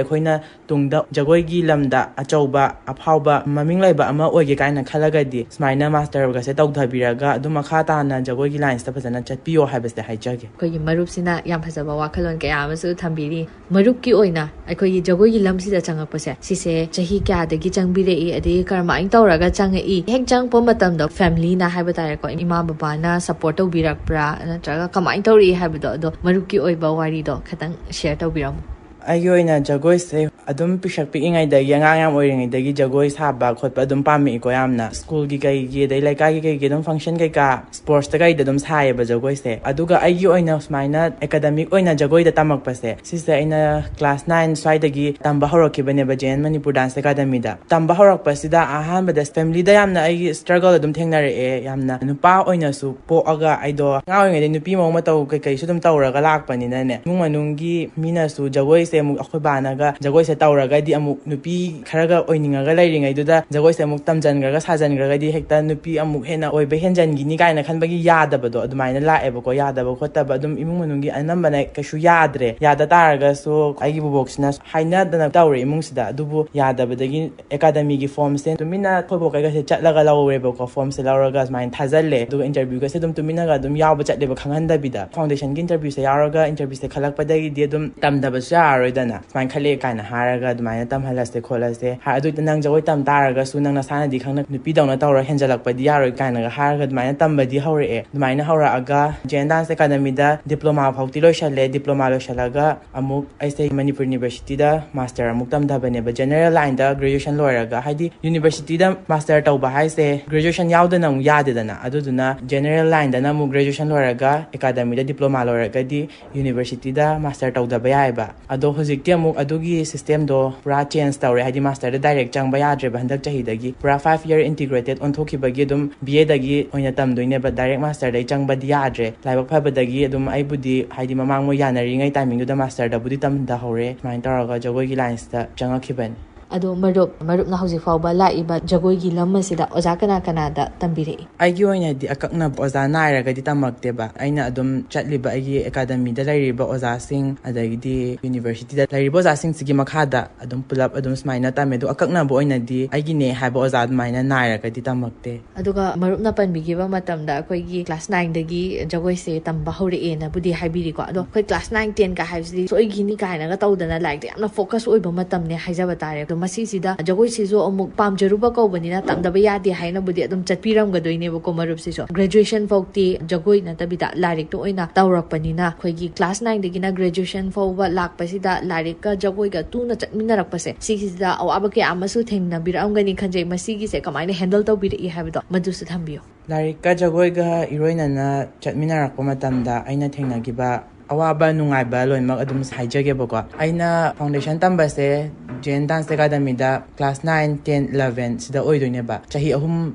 ꯑꯩꯈꯣꯏꯅ ꯇꯨꯡꯗ ꯖꯒꯣꯏꯒꯤ ꯂꯝꯗ ꯑꯆꯧꯕ, ꯑꯐꯥꯎꯕ, ꯃꯃꯤꯡ ꯂꯩꯕ ꯑꯃ ꯑꯣꯏꯒꯦ ꯀꯥꯏꯅ ꯈꯜꯂꯒꯗꯤ, ꯁꯨꯃꯥꯏꯅ ꯃꯥꯁꯇꯔꯒꯁꯦ ꯇꯧꯊꯕꯤꯔꯒ ꯑꯗꯨꯝ ꯃꯈꯥ ꯇꯥꯅ ꯖꯒꯣꯏꯒꯤ ꯂꯥꯏꯟꯁꯤꯗ ꯐꯖꯅ ꯆꯠꯄꯤꯌꯣ ꯍꯥꯏꯕꯁꯦ ꯍꯥꯏꯖꯒꯦ꯫ ꯑꯩꯈꯣꯏꯒꯤ ꯃꯔꯨꯞꯁꯤꯅ ꯌꯥꯝ ꯐꯖꯕ ꯋꯥꯈꯜꯂꯣꯟ ꯀꯌꯥ ꯑꯃꯁꯨ ꯊꯝꯕꯤꯔꯤ꯫ ꯃꯔꯨꯞꯀꯤ ꯑꯣꯏꯅ ꯑꯩꯈꯣꯏꯒꯤ ꯖꯒꯣꯏꯒꯤ ꯂꯝꯁꯤꯗ ꯆꯪꯉꯛꯄꯁꯦ, ꯁꯤꯁꯦ ꯆꯍꯤ ꯀꯌꯥꯗꯒꯤ ꯆꯪꯕꯤꯔꯛꯏ, ꯑꯗꯒꯤ ꯀꯔꯝꯍꯥꯏꯅ ꯇꯧꯔꯒ ꯆꯪꯉꯛꯏ? ꯍꯦꯛ ꯆꯪꯉꯛꯄ ꯃꯇꯝꯗ ꯐꯦꯃꯤꯂꯤꯅ ꯍꯥꯏꯕ ꯇꯥꯔꯦꯀꯣ, ꯏꯃꯥ ꯕꯕꯥꯅ ꯁꯞꯄꯣꯔꯠ ꯇꯧꯕꯤꯔꯛꯄ꯭ꯔꯥ, ꯅꯠꯇ꯭ꯔꯒ ꯀꯃꯥꯏꯅ ꯇꯧꯔꯛꯏ ꯍꯥꯏꯕꯗꯣ, ꯑꯗꯣ ꯃꯔꯨꯞꯀꯤ ꯑꯣꯏꯕ ꯋꯥꯔꯤꯗꯣ ꯈꯤꯇꯪ ꯁꯤꯌꯔ ꯇꯧꯕꯤꯔꯝꯃꯨ꯫ ꯑꯩꯒꯤ ꯑꯣꯏꯅ ꯖꯒꯣꯏꯁꯦ ꯑꯗꯨꯝ ꯄꯤꯁꯛ ꯄꯤꯛꯏꯉꯩꯗꯒꯤ, ꯑꯉꯥꯡ ꯌꯥꯝ ꯑꯣꯏꯔꯤꯉꯩꯗꯒꯤ ꯖꯒꯣꯏ ꯁꯥꯕ ꯈꯣꯠꯄ ꯑꯗꯨꯝ ꯄꯥꯝꯃꯛꯏꯀꯣ ꯌꯥꯝꯅ꯫ ꯁ꯭ꯀꯨꯜꯒꯤ ꯀꯩꯒꯤ, ꯑꯗꯩ ꯂꯩꯀꯥꯏꯒꯤ ꯀꯩꯒꯤ ꯑꯗꯨꯝ ꯐꯪꯁꯟ ꯀꯩꯀꯥ, ꯁ꯭ꯄꯣꯔꯠꯁꯇ ꯀꯩꯗ ꯑꯗꯨꯝ ꯁꯥꯏꯌꯦꯕ ꯖꯒꯣꯏꯁꯦ꯫ ꯑꯗꯨꯒ ꯑꯩꯒꯤ ꯑꯣꯏꯅ ꯁꯨꯃꯥꯏꯅ ꯑꯦꯀꯥꯗꯃꯤꯛ ꯑꯣꯏꯅ ꯖꯒꯣꯏꯗ ꯇꯝꯃꯛꯄꯁꯦ, ꯁꯤꯁꯦ ꯑꯩꯅ ꯀ꯭ꯂꯥꯁ ꯅꯥꯏꯟ ꯁ꯭ꯋꯥꯏꯗꯒꯤ ꯇꯝꯕ ꯍꯧꯔꯛꯈꯤꯕꯅꯦꯕ, ꯖꯦ ꯑꯦꯟ ꯃꯅꯤꯄꯨꯔ ꯗꯥꯟꯁ ꯑꯦꯀꯥꯗꯃꯤꯗ꯫ ꯇꯝꯕ ꯍꯧꯔꯛꯄꯁꯤꯗ ꯑꯍꯥꯟꯕꯗ ꯐꯦꯃꯤꯂꯤꯗ ꯌꯥꯝꯅ ꯑꯩꯒꯤ ꯁ꯭ꯇ꯭ꯔꯒꯜ ꯑꯗꯨꯝ ꯊꯦꯡꯅꯔꯛꯑꯦ꯫ ꯌꯥꯝꯅ ꯅꯨꯄꯥ ꯑꯣꯏꯅꯁꯨ ꯄꯣꯛꯑꯒ, ꯑꯩꯗꯣ ꯑꯉꯥꯡ ꯑꯣꯏꯔꯤꯉꯩꯗꯩ ꯅꯨꯄꯤ ꯃꯑꯣꯡ ꯃꯇꯧ ꯀꯩꯀꯩꯁꯨ ꯑꯗꯨꯝ ꯇꯧꯔꯒ ꯂꯥꯛꯄꯅꯤꯅꯅꯦ, ꯏꯃꯨꯡ ꯃꯅꯨꯡꯒꯤ ꯃꯤꯅꯁꯨ ꯖꯒꯣꯏꯁꯦ ꯑꯃꯨꯛ, ꯑꯩꯈꯣꯏ ꯕꯥꯅꯒ ꯖꯒꯣꯏꯁꯦ ꯇꯧꯔꯒꯗꯤ ꯑꯃꯨꯛ ꯅꯨꯄꯤ ꯈꯔꯒ ꯑꯣꯏꯅꯤꯡꯉꯒ ꯂꯩꯔꯤꯉꯩꯗꯨꯗ ꯖꯒꯣꯏꯁꯦ ꯑꯃꯨꯛ ꯇꯝꯖꯟꯈ꯭ꯔꯒ ꯁꯥꯖꯟꯈ꯭ꯔꯒꯗꯤ ꯍꯦꯛꯇ ꯅꯨꯄꯤ ꯑꯃꯨꯛ ꯍꯦꯟꯅ ꯑꯣꯏꯕ ꯍꯦꯟꯖꯟꯈꯤꯅꯤ ꯀꯥꯏꯅ ꯈꯟꯕꯒꯤ ꯌꯥꯗꯕꯗꯣ ꯑꯗꯨꯃꯥꯏꯅ ꯂꯥꯛꯑꯦꯕꯀꯣ꯫ ꯌꯥꯗꯕ ꯈꯣꯠꯇꯕ ꯑꯗꯨꯝ ꯏꯃꯨꯡ ꯃꯅꯨꯡꯒꯤ ꯑꯅꯝꯕꯅ ꯀꯩꯁꯨ ꯌꯥꯗ꯭ꯔꯦ꯫ ꯌꯥꯗ ꯇꯥꯔꯒꯁꯨ ꯑꯩꯒꯤ ꯕꯣꯕꯣꯛꯁꯤꯅ ꯍꯥꯏꯅꯗꯅ ꯇꯧꯔꯦ ꯏꯃꯨꯡꯁꯤꯗ꯫ ꯑꯗꯨꯕꯨ ꯌꯥꯗꯕꯗꯒꯤ ꯑꯦꯀꯥꯗꯃꯤꯒꯤ ꯐꯣꯔꯝꯁꯦ ꯇꯨꯃꯤꯟꯅ ꯑꯩꯈꯣꯏ ꯕꯣꯛ ꯀꯩꯒꯁꯦ ꯆꯠꯂꯒ ꯂꯧꯔꯦꯕꯀꯣ꯫ ꯐꯣꯔꯝꯁꯦ ꯂꯧꯔꯒ ꯁꯨꯃꯥꯏꯅ ꯊꯥꯖꯤꯜꯂꯦ꯫ ꯑꯗꯨꯒ ꯏꯟꯇꯔꯚ꯭ꯌꯨꯒꯁꯦ ꯑꯗꯨꯝ ꯇꯨꯃꯤꯟꯅꯒ ꯑꯗꯨꯝ ꯌꯥꯎꯕ ꯆꯠꯂꯦꯕ, ꯈꯪꯍꯟꯗꯕꯤꯗ꯫ ꯐꯥꯎꯟꯗꯦꯁꯟꯒꯤ ꯏꯟꯇꯔꯚ꯭ꯌꯨꯁꯦ ꯌꯥꯎꯔꯒ, ꯏꯟꯇꯔꯚ꯭ꯌꯨꯁꯦ ꯈꯜꯂꯛꯄꯗꯒꯤꯗꯤ ꯑꯗꯨꯝ ꯇꯝꯗꯕꯁꯨ ꯌꯥꯔꯔꯣꯏꯗꯅ, ꯁꯨꯃꯥꯏꯅ ꯈꯜꯂꯛꯑꯦ ꯀꯥꯏꯅ ꯍꯥꯏꯔꯒ, ꯑꯗꯨꯃꯥꯏꯅ ꯇꯝꯍꯜꯂꯁꯦ ꯈꯣꯠꯂꯁꯦ ꯍꯥꯏ꯫ ꯑꯗꯨ ꯅꯪ ꯖꯒꯣꯏ ꯇꯝ ꯇꯥꯔꯒꯁꯨ ꯅꯪ ꯅꯁꯥꯅꯗꯤ ꯈꯪꯅ ꯅꯨꯄꯤꯗꯧꯅ ꯇꯧꯔ ꯍꯦꯟꯖꯜꯂꯛꯄꯗꯤ ꯌꯥꯔꯣꯏ ꯀꯥꯏꯅꯒ ꯍꯥꯏꯔꯒ ꯑꯗꯨꯃꯥꯏꯅ ꯇꯝꯕꯗꯤ ꯍꯧꯔꯛꯑꯦ꯫ ꯑꯗꯨꯃꯥꯏꯅ ꯍꯧꯔꯛꯑꯒ ꯖꯦ ꯑꯦꯟ ꯗꯥꯟꯁ ꯑꯦꯀꯥꯗꯃꯤꯗ ꯗꯤꯄ꯭ꯂꯣꯃꯥ ꯐꯥꯎꯗꯤ ꯂꯣꯏꯁꯜꯂꯦ꯫ ꯗꯤꯄ꯭ꯂꯣꯃꯥ ꯂꯣꯏꯁꯜꯂꯒ ꯑꯃꯨꯛ ꯑꯩꯁꯦ ꯃꯅꯤꯄꯨꯔ ꯌꯨꯅꯤꯚꯔꯁꯤꯇꯤꯗ ꯃꯥꯁꯇꯔ ꯑꯃꯨꯛ ꯇꯝꯊꯕꯅꯦꯕ, ꯖꯦꯅꯦꯔꯦꯜ ꯂꯥꯏꯟꯗ ꯒ꯭ꯔꯦꯖꯨꯑꯦꯁꯟ ꯂꯣꯏꯔꯒ꯫ ꯍꯥꯏꯗꯤ ꯌꯨꯅꯤꯚꯔꯁꯤꯇꯤꯗ ꯃꯥꯁꯇꯔ ꯇꯧꯕ ꯍꯥꯏꯁꯦ ꯒ꯭ꯔꯦꯖꯨꯑꯦꯁꯟ ꯌꯥꯎꯗꯅ ꯑꯃꯨꯛ ꯌꯥꯗꯦꯗꯅ꯫ ꯑꯗꯨꯗꯨꯅ ꯖꯦꯅꯦꯔꯦꯜ ꯂꯥꯏꯟꯗꯅ ꯑꯃꯨꯛ ꯒ꯭ꯔꯦꯖꯨꯑꯦꯁꯟ ꯂꯣꯏꯔꯒ ꯑꯦꯀꯥꯗꯃꯤꯗ ꯗꯤꯄ꯭ꯂꯣꯃꯥ ꯂꯣꯏꯔꯒꯗꯤ ꯌꯨꯅꯤꯚꯔꯁꯤꯇꯤꯗ ꯃꯥꯁꯇꯔ ꯇꯧꯗꯕ ꯌꯥꯏꯑꯕ꯫ ꯑꯗꯣ ꯍꯧꯖꯤꯛꯇꯤ ꯑꯃꯨꯛ ꯑꯗꯨꯒꯤ systemꯗꯣ ꯄꯨꯔꯥ change ꯇꯧꯔꯦ, ꯍꯥꯏꯗꯤ masterꯗ direct ꯆꯪꯕ ꯌꯥꯗ꯭ꯔꯦꯕ ꯍꯟꯗꯛ ꯆꯍꯤꯗꯒꯤ꯫ ꯄꯨꯔꯥ five year integrated ꯑꯣꯟꯊꯣꯛꯈꯤꯕꯒꯤ ꯑꯗꯨꯝ B Aꯗꯒꯤ ꯑꯣꯏꯅ ꯇꯝꯗꯣꯏꯅꯦꯕ, direct masterꯗꯩ ꯆꯪꯕꯗꯤ ꯌꯥꯗ꯭ꯔꯦ꯫ ꯂꯥꯏꯕꯛ ꯐꯕꯗꯒꯤ ꯑꯗꯨꯝ ꯑꯩꯕꯨꯗꯤ, ꯍꯥꯏꯗꯤ ꯃꯃꯥꯡ ꯃꯣꯏ ꯌꯥꯅꯔꯤꯉꯩ timingꯗꯨꯗ masterꯗꯕꯨꯗꯤ ꯇꯝꯊꯍꯧꯔꯦ꯫ ꯁꯨꯃꯥꯏꯅ ꯇꯧꯔꯒ ꯖꯒꯣꯏꯒꯤ linesꯇ ꯆꯪꯉꯛꯈꯤꯕꯅꯤ꯫ ꯑꯗꯣ ꯃꯔꯨꯞ, ꯃꯔꯨꯞꯅ ꯍꯧꯖꯤꯛ ꯐꯥꯎꯕ ꯂꯥꯛꯏꯕ ꯖꯒꯣꯏꯒꯤ ꯂꯝ ꯑꯁꯤꯗ ꯑꯣꯖꯥ ꯀꯅꯥ ꯀꯅꯥꯗ ꯇꯝꯕꯤꯔꯛꯏ? ꯑꯩꯒꯤ ꯑꯣꯏꯅꯗꯤ ꯑꯀꯛꯅꯕ ꯑꯣꯖꯥ ꯅꯥꯏꯔꯒꯗꯤ ꯇꯝꯃꯛꯇꯦꯕ꯫ ꯑꯩꯅ ꯑꯗꯨꯝ ꯆꯠꯂꯤꯕ ꯑꯩꯒꯤ academyꯗ ꯂꯩꯔꯤꯕ ꯑꯣꯖꯥꯁꯤꯡ, ꯑꯗꯒꯤꯗꯤ universityꯗ ꯂꯩꯔꯤꯕ ꯑꯣꯖꯥꯁꯤꯡꯁꯤꯒꯤ ꯃꯈꯥꯗ ꯑꯗꯨꯝ ꯄꯨꯂꯞ ꯑꯗꯨꯝ ꯁꯨꯃꯥꯏꯅ ꯇꯝꯃꯦ꯫ ꯑꯗꯣ ꯑꯀꯛꯅꯕ ꯑꯣꯏꯅꯗꯤ ꯑꯩꯒꯤꯅꯦ ꯍꯥꯏꯕ ꯑꯣꯖꯥ ꯑꯗꯨꯃꯥꯏꯅ ꯅꯥꯏꯔꯒꯗꯤ ꯇꯝꯃꯛꯇꯦ꯫ ꯑꯗꯨꯒ ꯃꯔꯨꯞꯅ ꯄꯟꯕꯤꯈꯤꯕ ꯃꯇꯝꯗ ꯑꯩꯈꯣꯏꯒꯤ class nineꯗꯒꯤ ꯖꯒꯣꯏꯁꯦ ꯇꯝꯕ ꯍꯧꯔꯛꯑꯦꯅꯕꯨꯗꯤ ꯍꯥꯏꯕꯤꯔꯤꯀꯣ꯫ ꯑꯗꯣ ꯑꯩꯈꯣꯏ class nine, ten ꯀ ꯍꯥꯏꯕꯁꯤꯗꯤ ꯁꯣꯏꯈꯤꯅꯤ ꯀꯥꯏꯅꯒ ꯇꯧꯗꯅ ꯂꯥꯏꯔꯤꯛꯇ ꯌꯥꯝꯅ focus ꯑꯣꯏꯕ ꯃꯇꯝꯅꯦ ꯍꯥꯏꯖꯕ ꯇꯥꯔꯦ꯫ ꯑꯗꯣ ꯃꯁꯤꯁꯤꯗ ꯖꯒꯣꯏꯁꯤꯁꯨ ꯑꯃꯨꯛ ꯄꯥꯝꯖꯔꯨꯕ ꯀꯧꯕꯅꯤꯅ ꯇꯝꯗꯕ ꯌꯥꯗꯦ ꯍꯥꯏꯅꯕꯨꯗꯤ ꯑꯗꯨꯝ ꯆꯠꯄꯤꯔꯝꯒꯗꯣꯏꯅꯦꯕꯀꯣ ꯃꯔꯨꯞꯁꯤꯁꯨ꯫ Graduation ꯐꯥꯎꯇꯤ ꯖꯒꯣꯏ ꯅꯠꯇꯕꯤꯗ ꯂꯥꯏꯔꯤꯛꯇ ꯑꯣꯏꯅ ꯇꯧꯔꯛꯄꯅꯤꯅ ꯑꯩꯈꯣꯏꯒꯤ class nineꯗꯒꯤꯅ graduation ꯐꯥꯎꯕ ꯂꯥꯛꯄꯁꯤꯗ ꯂꯥꯏꯔꯤꯛꯀ ꯖꯒꯣꯏꯒ ꯇꯨꯅ ꯆꯠꯃꯤꯟꯅꯔꯛꯄꯁꯦ, ꯁꯤꯒꯤꯁꯤꯗ ꯑꯋꯥꯕ ꯀꯌꯥ ꯑꯃꯁꯨ ꯊꯦꯡꯅꯕꯤꯔꯛꯑꯝꯒꯅꯤ ꯈꯟꯖꯩ꯫ ꯃꯁꯤꯒꯤꯁꯦ ꯀꯃꯥꯏꯅ handle ꯇꯧꯕꯤꯔꯛꯏ ꯍꯥꯏꯕꯗꯣ ꯃꯗꯨꯁꯨ ꯊꯝꯕꯤꯌꯨ꯫ ꯂꯥꯏꯔꯤꯛꯀ ꯖꯒꯣꯏꯒ ꯏꯔꯣꯏꯅꯅ ꯆꯠꯃꯤꯟꯅꯔꯛꯄ ꯃꯇꯝꯗ ꯑꯩꯅ ꯊꯦꯡꯅꯈꯤꯕ ꯑꯋꯥꯕ ꯅꯨꯡꯉꯥꯏꯕ ꯂꯣꯏꯅꯃꯛ ꯑꯗꯨꯝ ꯍꯥꯏꯖꯒꯦꯕꯀꯣ꯫ ꯑꯩꯅ foundation ꯇꯝꯕꯁꯦ Jain Dance Academyꯗ class nine, ten, eleven ꯁꯤꯗ ꯑꯣꯏꯗꯣꯏꯅꯦꯕ꯫ ꯆꯍꯤ ꯑꯍꯨꯝ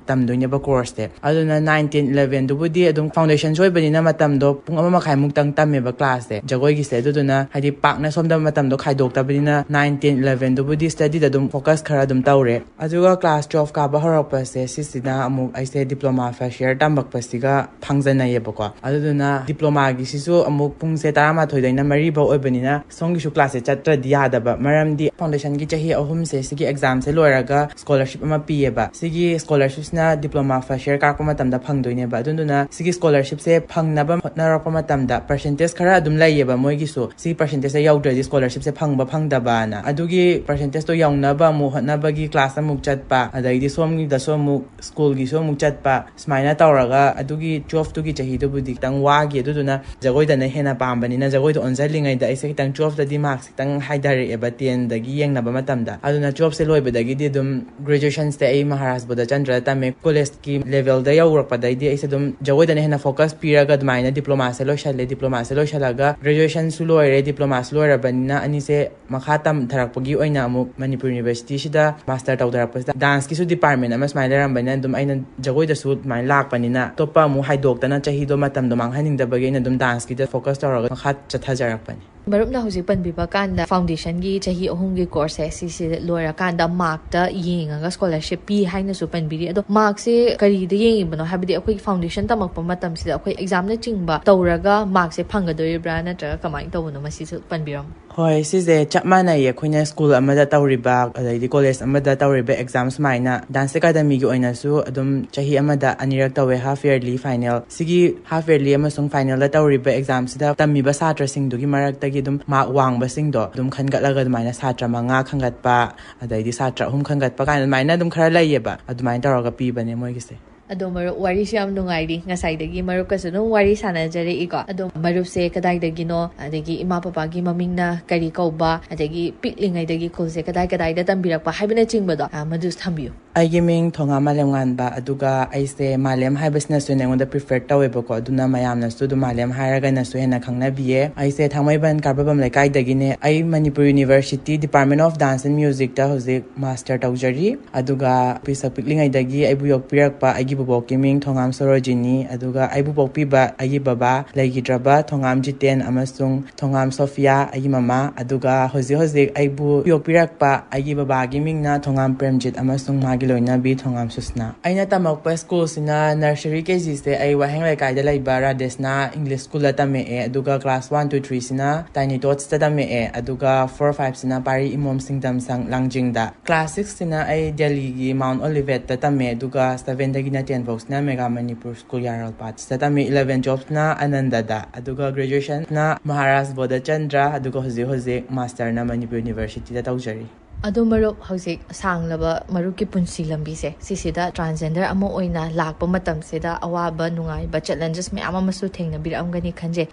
ꯇꯝꯗꯣꯏꯅꯦꯕ courseꯁꯦ꯫ ꯑꯗꯨꯅ nine, ten, elevenꯗꯨꯕꯨꯗꯤ ꯑꯗꯨꯝ foundationꯁꯨ ꯑꯣꯏꯕꯅꯤꯅ ꯃꯇꯝꯗꯣ ꯄꯨꯡ ꯑꯃ ꯃꯈꯥꯏꯃꯨꯛꯇꯪ ꯇꯝꯃꯦꯕ classꯁꯦ ꯖꯒꯣꯏꯒꯤꯁꯦ꯫ ꯑꯗꯨꯗꯨꯅ ꯍꯥꯏꯗꯤ ꯄꯥꯛꯅ ꯁꯣꯝꯗ ꯃꯇꯝꯗꯣ ꯈꯥꯏꯗꯣꯛꯇꯕꯅꯤꯅ nine, ten, elevenꯗꯨꯕꯨꯗꯤ studyꯗ ꯑꯗꯨꯝ focus ꯈꯔ ꯑꯗꯨꯝ ꯇꯧꯔꯦ꯫ ꯑꯗꯨꯒ class twelve ꯀꯥꯕ ꯍꯧꯔꯛꯄꯁꯦ ꯁꯤꯁꯤꯅ ꯑꯃꯨꯛ ꯑꯩꯁꯦ diploma first year ꯇꯝꯃꯛꯄꯁꯤꯒ ꯐꯪꯖꯟꯅꯩꯌꯦꯕꯀꯣ꯫ ꯑꯗꯨꯗꯨꯅ diplomaꯒꯤꯁꯤꯁꯨ ꯑꯃꯨꯛ ꯄꯨꯡꯁꯦ ꯇꯔꯥꯃꯥꯊꯣꯏꯗꯩꯅ ꯃꯔꯤ ꯐꯥꯎ ꯑꯣꯏꯕꯅꯤꯅ ꯁꯣꯝꯒꯤꯁꯨ classꯁꯦ ꯆꯠꯇ꯭ꯔꯗꯤ ꯌꯥꯗꯕ꯫ ꯃꯔꯝꯗꯤ foundationꯒꯤ ꯆꯍꯤ ꯑꯍꯨꯝꯁꯦ ꯁꯤꯒꯤ examꯁꯦ ꯂꯣꯏꯔꯒ scholarship ꯑꯃ ꯄꯤꯌꯦꯕ꯫ ꯁꯤꯒꯤ scholarshipꯁꯤꯅ diploma first year ꯀꯥꯔꯛꯄ ꯃꯇꯝꯗ ꯐꯪꯗꯣꯏꯅꯦꯕ꯫ ꯑꯗꯨꯗꯨꯅ ꯁꯤꯒꯤ scholarshipꯁꯦ ꯐꯪꯅꯕ ꯍꯣꯠꯅꯔꯛꯄ ꯃꯇꯝꯗ percentage ꯈꯔ ꯑꯗꯨꯝ ꯂꯩꯌꯦꯕ ꯃꯣꯏꯒꯤꯁꯨ꯫ ꯁꯤ percentageꯁꯦ ꯌꯧꯗ꯭ꯔꯗꯤ scholarshipꯁꯦ ꯐꯪꯕ ꯐꯪꯗꯕꯅ꯫ ꯑꯗꯨꯒꯤ percentageꯇꯣ ꯌꯧꯅꯕ ꯑꯃꯨꯛ ꯍꯣꯠꯅꯕꯒꯤ class ꯑꯃꯨꯛ ꯆꯠꯄ, ꯑꯗꯩꯗꯤ ꯁꯣꯝꯒꯤꯗꯁꯨ ꯑꯃꯨꯛ schoolꯒꯤꯁꯨ ꯑꯃꯨꯛ ꯆꯠꯄ, ꯁꯨꯃꯥꯏꯅ ꯇꯧꯔꯒ ꯑꯗꯨꯒꯤ twelveꯇꯨꯒꯤ ꯆꯍꯤꯗꯨꯕꯨꯗꯤ ꯈꯤꯇꯪ ꯋꯥꯈꯤ꯫ ꯑꯗꯨꯗꯨꯅ ꯖꯒꯣꯏꯗꯅ ꯍꯦꯟꯅ ꯄꯥꯝ ꯄꯥꯝꯕꯅꯤꯅ ꯖꯒꯣꯏꯗꯣ ꯑꯣꯟꯁꯤꯜꯂꯤꯉꯩꯗ ꯑꯩꯁꯦ ꯈꯤꯇꯪ twelfth ꯇꯗꯤ marks ꯈꯤꯇꯪ ꯍꯥꯏꯊꯔꯛꯑꯦꯕ ten ꯗꯒꯤ ꯌꯦꯡꯅꯕ ꯃꯇꯝꯗ꯫ ꯑꯗꯨꯅ twelfth ꯁꯦ ꯂꯣꯏꯕꯗꯒꯤꯗꯤ ꯑꯗꯨꯝ graduation ꯁꯦ ꯑꯩ ꯃꯍꯥꯔꯥꯖ ꯕꯣꯙꯆꯟꯗ꯭ꯔꯗ ꯇꯝꯃꯦ꯫ College ꯀꯤ level ꯗ ꯌꯧꯔꯛꯄꯗꯩꯗꯤ ꯑꯩꯁꯦ ꯑꯗꯨꯝ ꯖꯒꯣꯏꯗꯅ ꯍꯦꯟꯅ focus ꯄꯤꯔꯒ ꯑꯗꯨꯃꯥꯏꯅ diploma ꯁꯦ ꯂꯣꯏꯁꯜꯂꯦ꯫ Diploma ꯁꯦ ꯂꯣꯏꯁꯜꯂꯒ graduation ꯁꯨ ꯂꯣꯏꯔꯦ, diploma ꯁꯨ ꯂꯣꯏꯔꯕꯅꯤꯅ ꯑꯅꯤꯁꯦ ꯃꯈꯥ ꯇꯝꯊꯔꯛꯄꯒꯤ ꯑꯣꯏꯅ ꯑꯃꯨꯛ ꯃꯅꯤꯄꯨꯔ University ꯁꯤꯗ master ꯇꯧꯊꯔꯛꯄꯁꯤꯗ dance ꯀꯤꯁꯨ department ꯑꯃ ꯁꯨꯃꯥꯏꯅ ꯂꯩꯔꯝꯕꯅꯤꯅ ꯑꯗꯨꯝ ꯑꯩꯅ ꯖꯒꯣꯏꯗꯁꯨ ꯑꯗꯨꯃꯥꯏꯅ ꯂꯥꯛꯄꯅꯤꯅ ꯑꯇꯣꯞꯄ ꯑꯃꯨꯛ ꯍꯥꯏꯗꯣꯛꯇꯅ ꯆꯍꯤꯗꯣ ꯃꯇꯝꯗꯣ ꯃꯥꯡꯍꯟꯅꯤꯡꯗꯕꯒꯤ ꯑꯩꯅ ꯑꯗꯨꯝ dance ꯀꯤꯗ focus ꯇꯧꯔꯒ ꯃꯈꯥ ꯆꯠꯊꯖꯔꯛꯄꯅꯤ꯫ ꯃꯔꯨꯞꯅ ꯍꯧꯖꯤꯛ ꯄꯟꯕꯤꯕ ꯀꯥꯟꯗ foundation ꯒꯤ ꯆꯍꯤ ꯑꯍꯨꯝꯒꯤ course ꯁꯦ ꯁꯤꯁꯦ ꯂꯣꯏꯔꯀꯥꯟꯗ mark ꯇ ꯌꯦꯡꯉꯒ scholarship ꯄꯤ ꯍꯥꯏꯅꯁꯨ ꯄꯟꯕꯤꯔꯤ꯫ ꯑꯗꯣ mark ꯁꯦ ꯀꯔꯤꯗ ꯌꯦꯡꯉꯤꯕꯅꯣ? ꯍꯥꯏꯕꯗꯤ ꯑꯩꯈꯣꯏꯒꯤ foundation ꯇꯝꯃꯛꯄ ꯃꯇꯝꯁꯤꯗ ꯑꯩꯈꯣꯏ exam ꯅ ꯆꯤꯡꯕ ꯇꯧꯔꯒ mark ꯁꯦ ꯐꯪꯒꯗꯣꯔꯤꯕ꯭ꯔꯥ, ꯅꯠꯇ꯭ꯔꯒ ꯀꯃꯥꯏꯅ ꯇꯧꯕꯅꯣ? ꯃꯁꯤꯁꯨ ꯄꯟꯕꯤꯔꯝꯃꯨ꯫ ꯍꯣꯏ, ꯁꯤꯁꯦ ꯆꯞ ꯃꯥꯟꯅꯩꯌꯦ꯫ ꯑꯩꯈꯣꯏꯅ school ꯑꯃꯗ ꯇꯧꯔꯤꯕ, ꯑꯗꯩꯗꯤ college ꯑꯃꯗ ꯇꯧꯔꯤꯕ exam ꯁꯨꯃꯥꯏꯅ dance academy ꯒꯤ ꯑꯣꯏꯅꯁꯨ ꯑꯗꯨꯝ ꯆꯍꯤ ꯑꯃꯗ ꯑꯅꯤꯔꯛ ꯇꯧꯋꯦ, half yearly, final꯫ ꯁꯤꯒꯤ half yearly ꯑꯃꯁꯨꯡ final ꯗ ꯇꯧꯔꯤꯕ exam ꯁꯤꯗ ꯇꯝꯃꯤꯕ ꯁꯥꯇ꯭ꯔꯁꯤꯡꯗꯨꯒꯤ ꯃꯔꯛꯇꯒꯤ ꯑꯗꯨꯝ mark ꯋꯥꯡꯕꯁꯤꯡꯗꯣ ꯑꯗꯨꯝ ꯈꯟꯒꯠꯂꯒ ꯑꯗꯨꯃꯥꯏꯅ ꯁꯥꯇ꯭ꯔ ꯃꯉꯥ ꯈꯟꯒꯠꯄ, ꯑꯗꯩꯗꯤ ꯁꯥꯇ꯭ꯔ ꯑꯍꯨꯝ ꯈꯟꯒꯠꯄ ꯀꯥꯏꯅ ꯑꯗꯨꯃꯥꯏꯅ ꯑꯗꯨꯝ ꯈꯔ ꯂꯩꯌꯦꯕ꯫ ꯑꯗꯨꯃꯥꯏꯅ ꯇꯧꯔꯒ ꯄꯤꯕꯅꯦ ꯃꯣꯏꯒꯤꯁꯦ꯫ ꯑꯗꯣ ꯃꯔꯨꯞ, ꯋꯥꯔꯤꯁꯨ ꯌꯥꯝ ꯅꯨꯡꯉꯥꯏꯔꯤ꯫ ꯉꯁꯥꯏꯗꯒꯤ ꯃꯔꯨꯞꯀꯁꯨ ꯑꯗꯨꯝ ꯋꯥꯔꯤ ꯁꯥꯟꯅꯖꯔꯛꯏꯀꯣ꯫ ꯑꯗꯣ ꯃꯔꯨꯞꯁꯦ ꯀꯗꯥꯏꯗꯒꯤꯅꯣ, ꯑꯗꯒꯤ ꯏꯃꯥ ꯄꯄꯥꯒꯤ ꯃꯃꯤꯡꯅ ꯀꯔꯤ ꯀꯧꯕ, ꯑꯗꯒꯤ ꯄꯤꯛꯂꯤꯉꯩꯗꯒꯤ ꯈꯨꯜꯁꯦ ꯀꯗꯥꯏ ꯀꯗꯥꯏꯗ ꯇꯝꯕꯤꯔꯛꯄ ꯍꯥꯏꯕꯅꯆꯤꯡꯕꯗꯣ, ꯑ, ꯃꯗꯨꯁꯨ ꯊꯝꯕꯤꯌꯨ꯫ ꯑꯩꯒꯤ ꯃꯤꯡ ꯊꯣꯉꯥꯝ ꯃꯥꯂꯦꯝꯉꯥꯟꯕ, ꯑꯗꯨꯒ ꯑꯩꯁꯦ ꯃꯥꯂꯦꯝ ꯍꯥꯏꯕꯁꯤꯅꯁꯨ ꯑꯩꯉꯣꯟꯗ prefer ꯇꯧꯋꯦꯕꯀꯣ, ꯑꯗꯨꯅ ꯃꯌꯥꯝꯅꯁꯨ ꯑꯗꯨꯝ ꯃꯥꯂꯦꯝ ꯍꯥꯏꯔꯒꯅꯁꯨ ꯍꯦꯟꯅ ꯈꯪꯅꯕꯤꯌꯦ꯫ ꯑꯩꯁꯦ ꯊꯥꯡꯃꯩꯕꯟ ꯀꯥꯔꯕꯕꯝ ꯂꯩꯀꯥꯏꯗꯒꯤꯅꯦ꯫ ꯑꯩ Manipur University Department of Dance and Music ꯇ ꯍꯧꯖꯤꯛ master ꯇꯧꯖꯔꯤ꯫ ꯑꯗꯨꯒ ꯄꯤꯁꯛ ꯄꯤꯛꯂꯤꯉꯩꯗꯒꯤ ꯑꯩꯕꯨ ꯌꯣꯛꯄꯤꯔꯛꯄ ꯑꯩꯒꯤ ꯕꯣꯕꯣꯛꯀꯤ ꯃꯤꯡ ꯊꯣꯉꯥꯝ ꯁꯣꯔꯣꯖꯤꯅꯤ, ꯑꯗꯨꯒ ꯑꯩꯕꯨ ꯄꯣꯛꯄꯤꯕ ꯑꯩꯒꯤ ꯕꯕꯥ ꯂꯩꯈꯤꯗ꯭ꯔꯕ ꯊꯣꯉꯥꯝ ꯖꯤꯇꯦꯟ ꯑꯃꯁꯨꯡ ꯊꯣꯉꯥꯝ ꯁꯣꯐꯤꯌꯥ, ꯑꯩꯒꯤ ꯃꯃꯥ, ꯑꯗꯨꯒ ꯍꯧꯖꯤꯛ ꯍꯧꯖꯤꯛ ꯑꯩꯕꯨ ꯌꯣꯛꯄꯤꯔꯛꯄ ꯑꯩꯒꯤ ꯕꯕꯥꯒꯤ ꯃꯤꯡꯅ ꯊꯣꯉꯥꯝ ꯄ꯭ꯔꯦꯝꯖꯤꯠ ꯑꯃꯁꯨꯡ ꯃꯥꯒꯤ ꯂꯣꯏꯅꯕꯤ ꯊꯣꯉꯥꯝ ꯁꯨꯁꯅꯥ꯫ ꯑꯩꯅ ꯇꯝꯃꯛꯄ school ꯁꯤꯅ nursery, KG ꯁꯦ ꯑꯩ ꯋꯥꯍꯦꯡ ꯂꯩꯀꯥꯏꯗ ꯂꯩꯕ ꯔꯥꯙꯦꯁꯅꯥ English School ꯗ ꯇꯝꯃꯛꯑꯦ, ꯑꯗꯨꯒ class one to three ꯁꯤꯅ Tiny Tots ꯇ ꯇꯝꯃꯛꯑꯦ, ꯑꯗꯨꯒ four five ꯁꯤꯅ ꯄꯥꯔꯤ ꯏꯃꯣꯝ ꯁꯤꯡꯗꯝꯁꯪ ꯂꯥꯡꯖꯤꯡꯗ꯫ Class six ꯁꯤꯅ ꯑꯩ ꯗꯦꯜꯂꯤꯒꯤ Mount Olivet ꯇ ꯇꯝꯃꯦ, ꯑꯗꯨꯒ seven ꯗꯒꯤꯅ ten ꯐꯥꯎꯁꯤꯅ Mega Manipur School ꯌꯥꯔꯜꯄꯥꯠꯁꯤꯗ ꯇꯝꯃꯤ, eleven twelve ꯅ ꯑꯅꯟꯗꯗ, ꯑꯗꯨꯒ graduation ꯅ ꯃꯍꯥꯔꯥꯖ ꯕꯣꯙꯆꯟꯗ꯭ꯔ, ꯑꯗꯨꯒ ꯍꯧꯖꯤꯛ ꯍꯧꯖꯤꯛ master ꯅ ꯃꯅꯤꯄꯨꯔ University ꯗ ꯇꯧꯖꯔꯤ꯫ ꯑꯗꯣ ꯃꯔꯨꯞ, ꯍꯧꯖꯤꯛ ꯁꯥꯡꯂꯕ ꯃꯔꯨꯞꯀꯤ ꯄꯨꯟꯁꯤ ꯂꯝꯕꯤꯁꯦ ꯁꯤꯁꯤꯗ transgender ꯑꯃ ꯑꯣꯏꯅ ꯂꯥꯛꯄ ꯃꯇꯝꯁꯤꯗ ꯑꯋꯥꯕ ꯅꯨꯡꯉꯥꯏꯕ challenges ꯃꯌꯥꯝ ꯑꯃꯁꯨ ꯊꯦꯡꯅꯕꯤꯔꯛꯑꯝꯒꯅꯤ ꯈꯟꯖꯩ꯫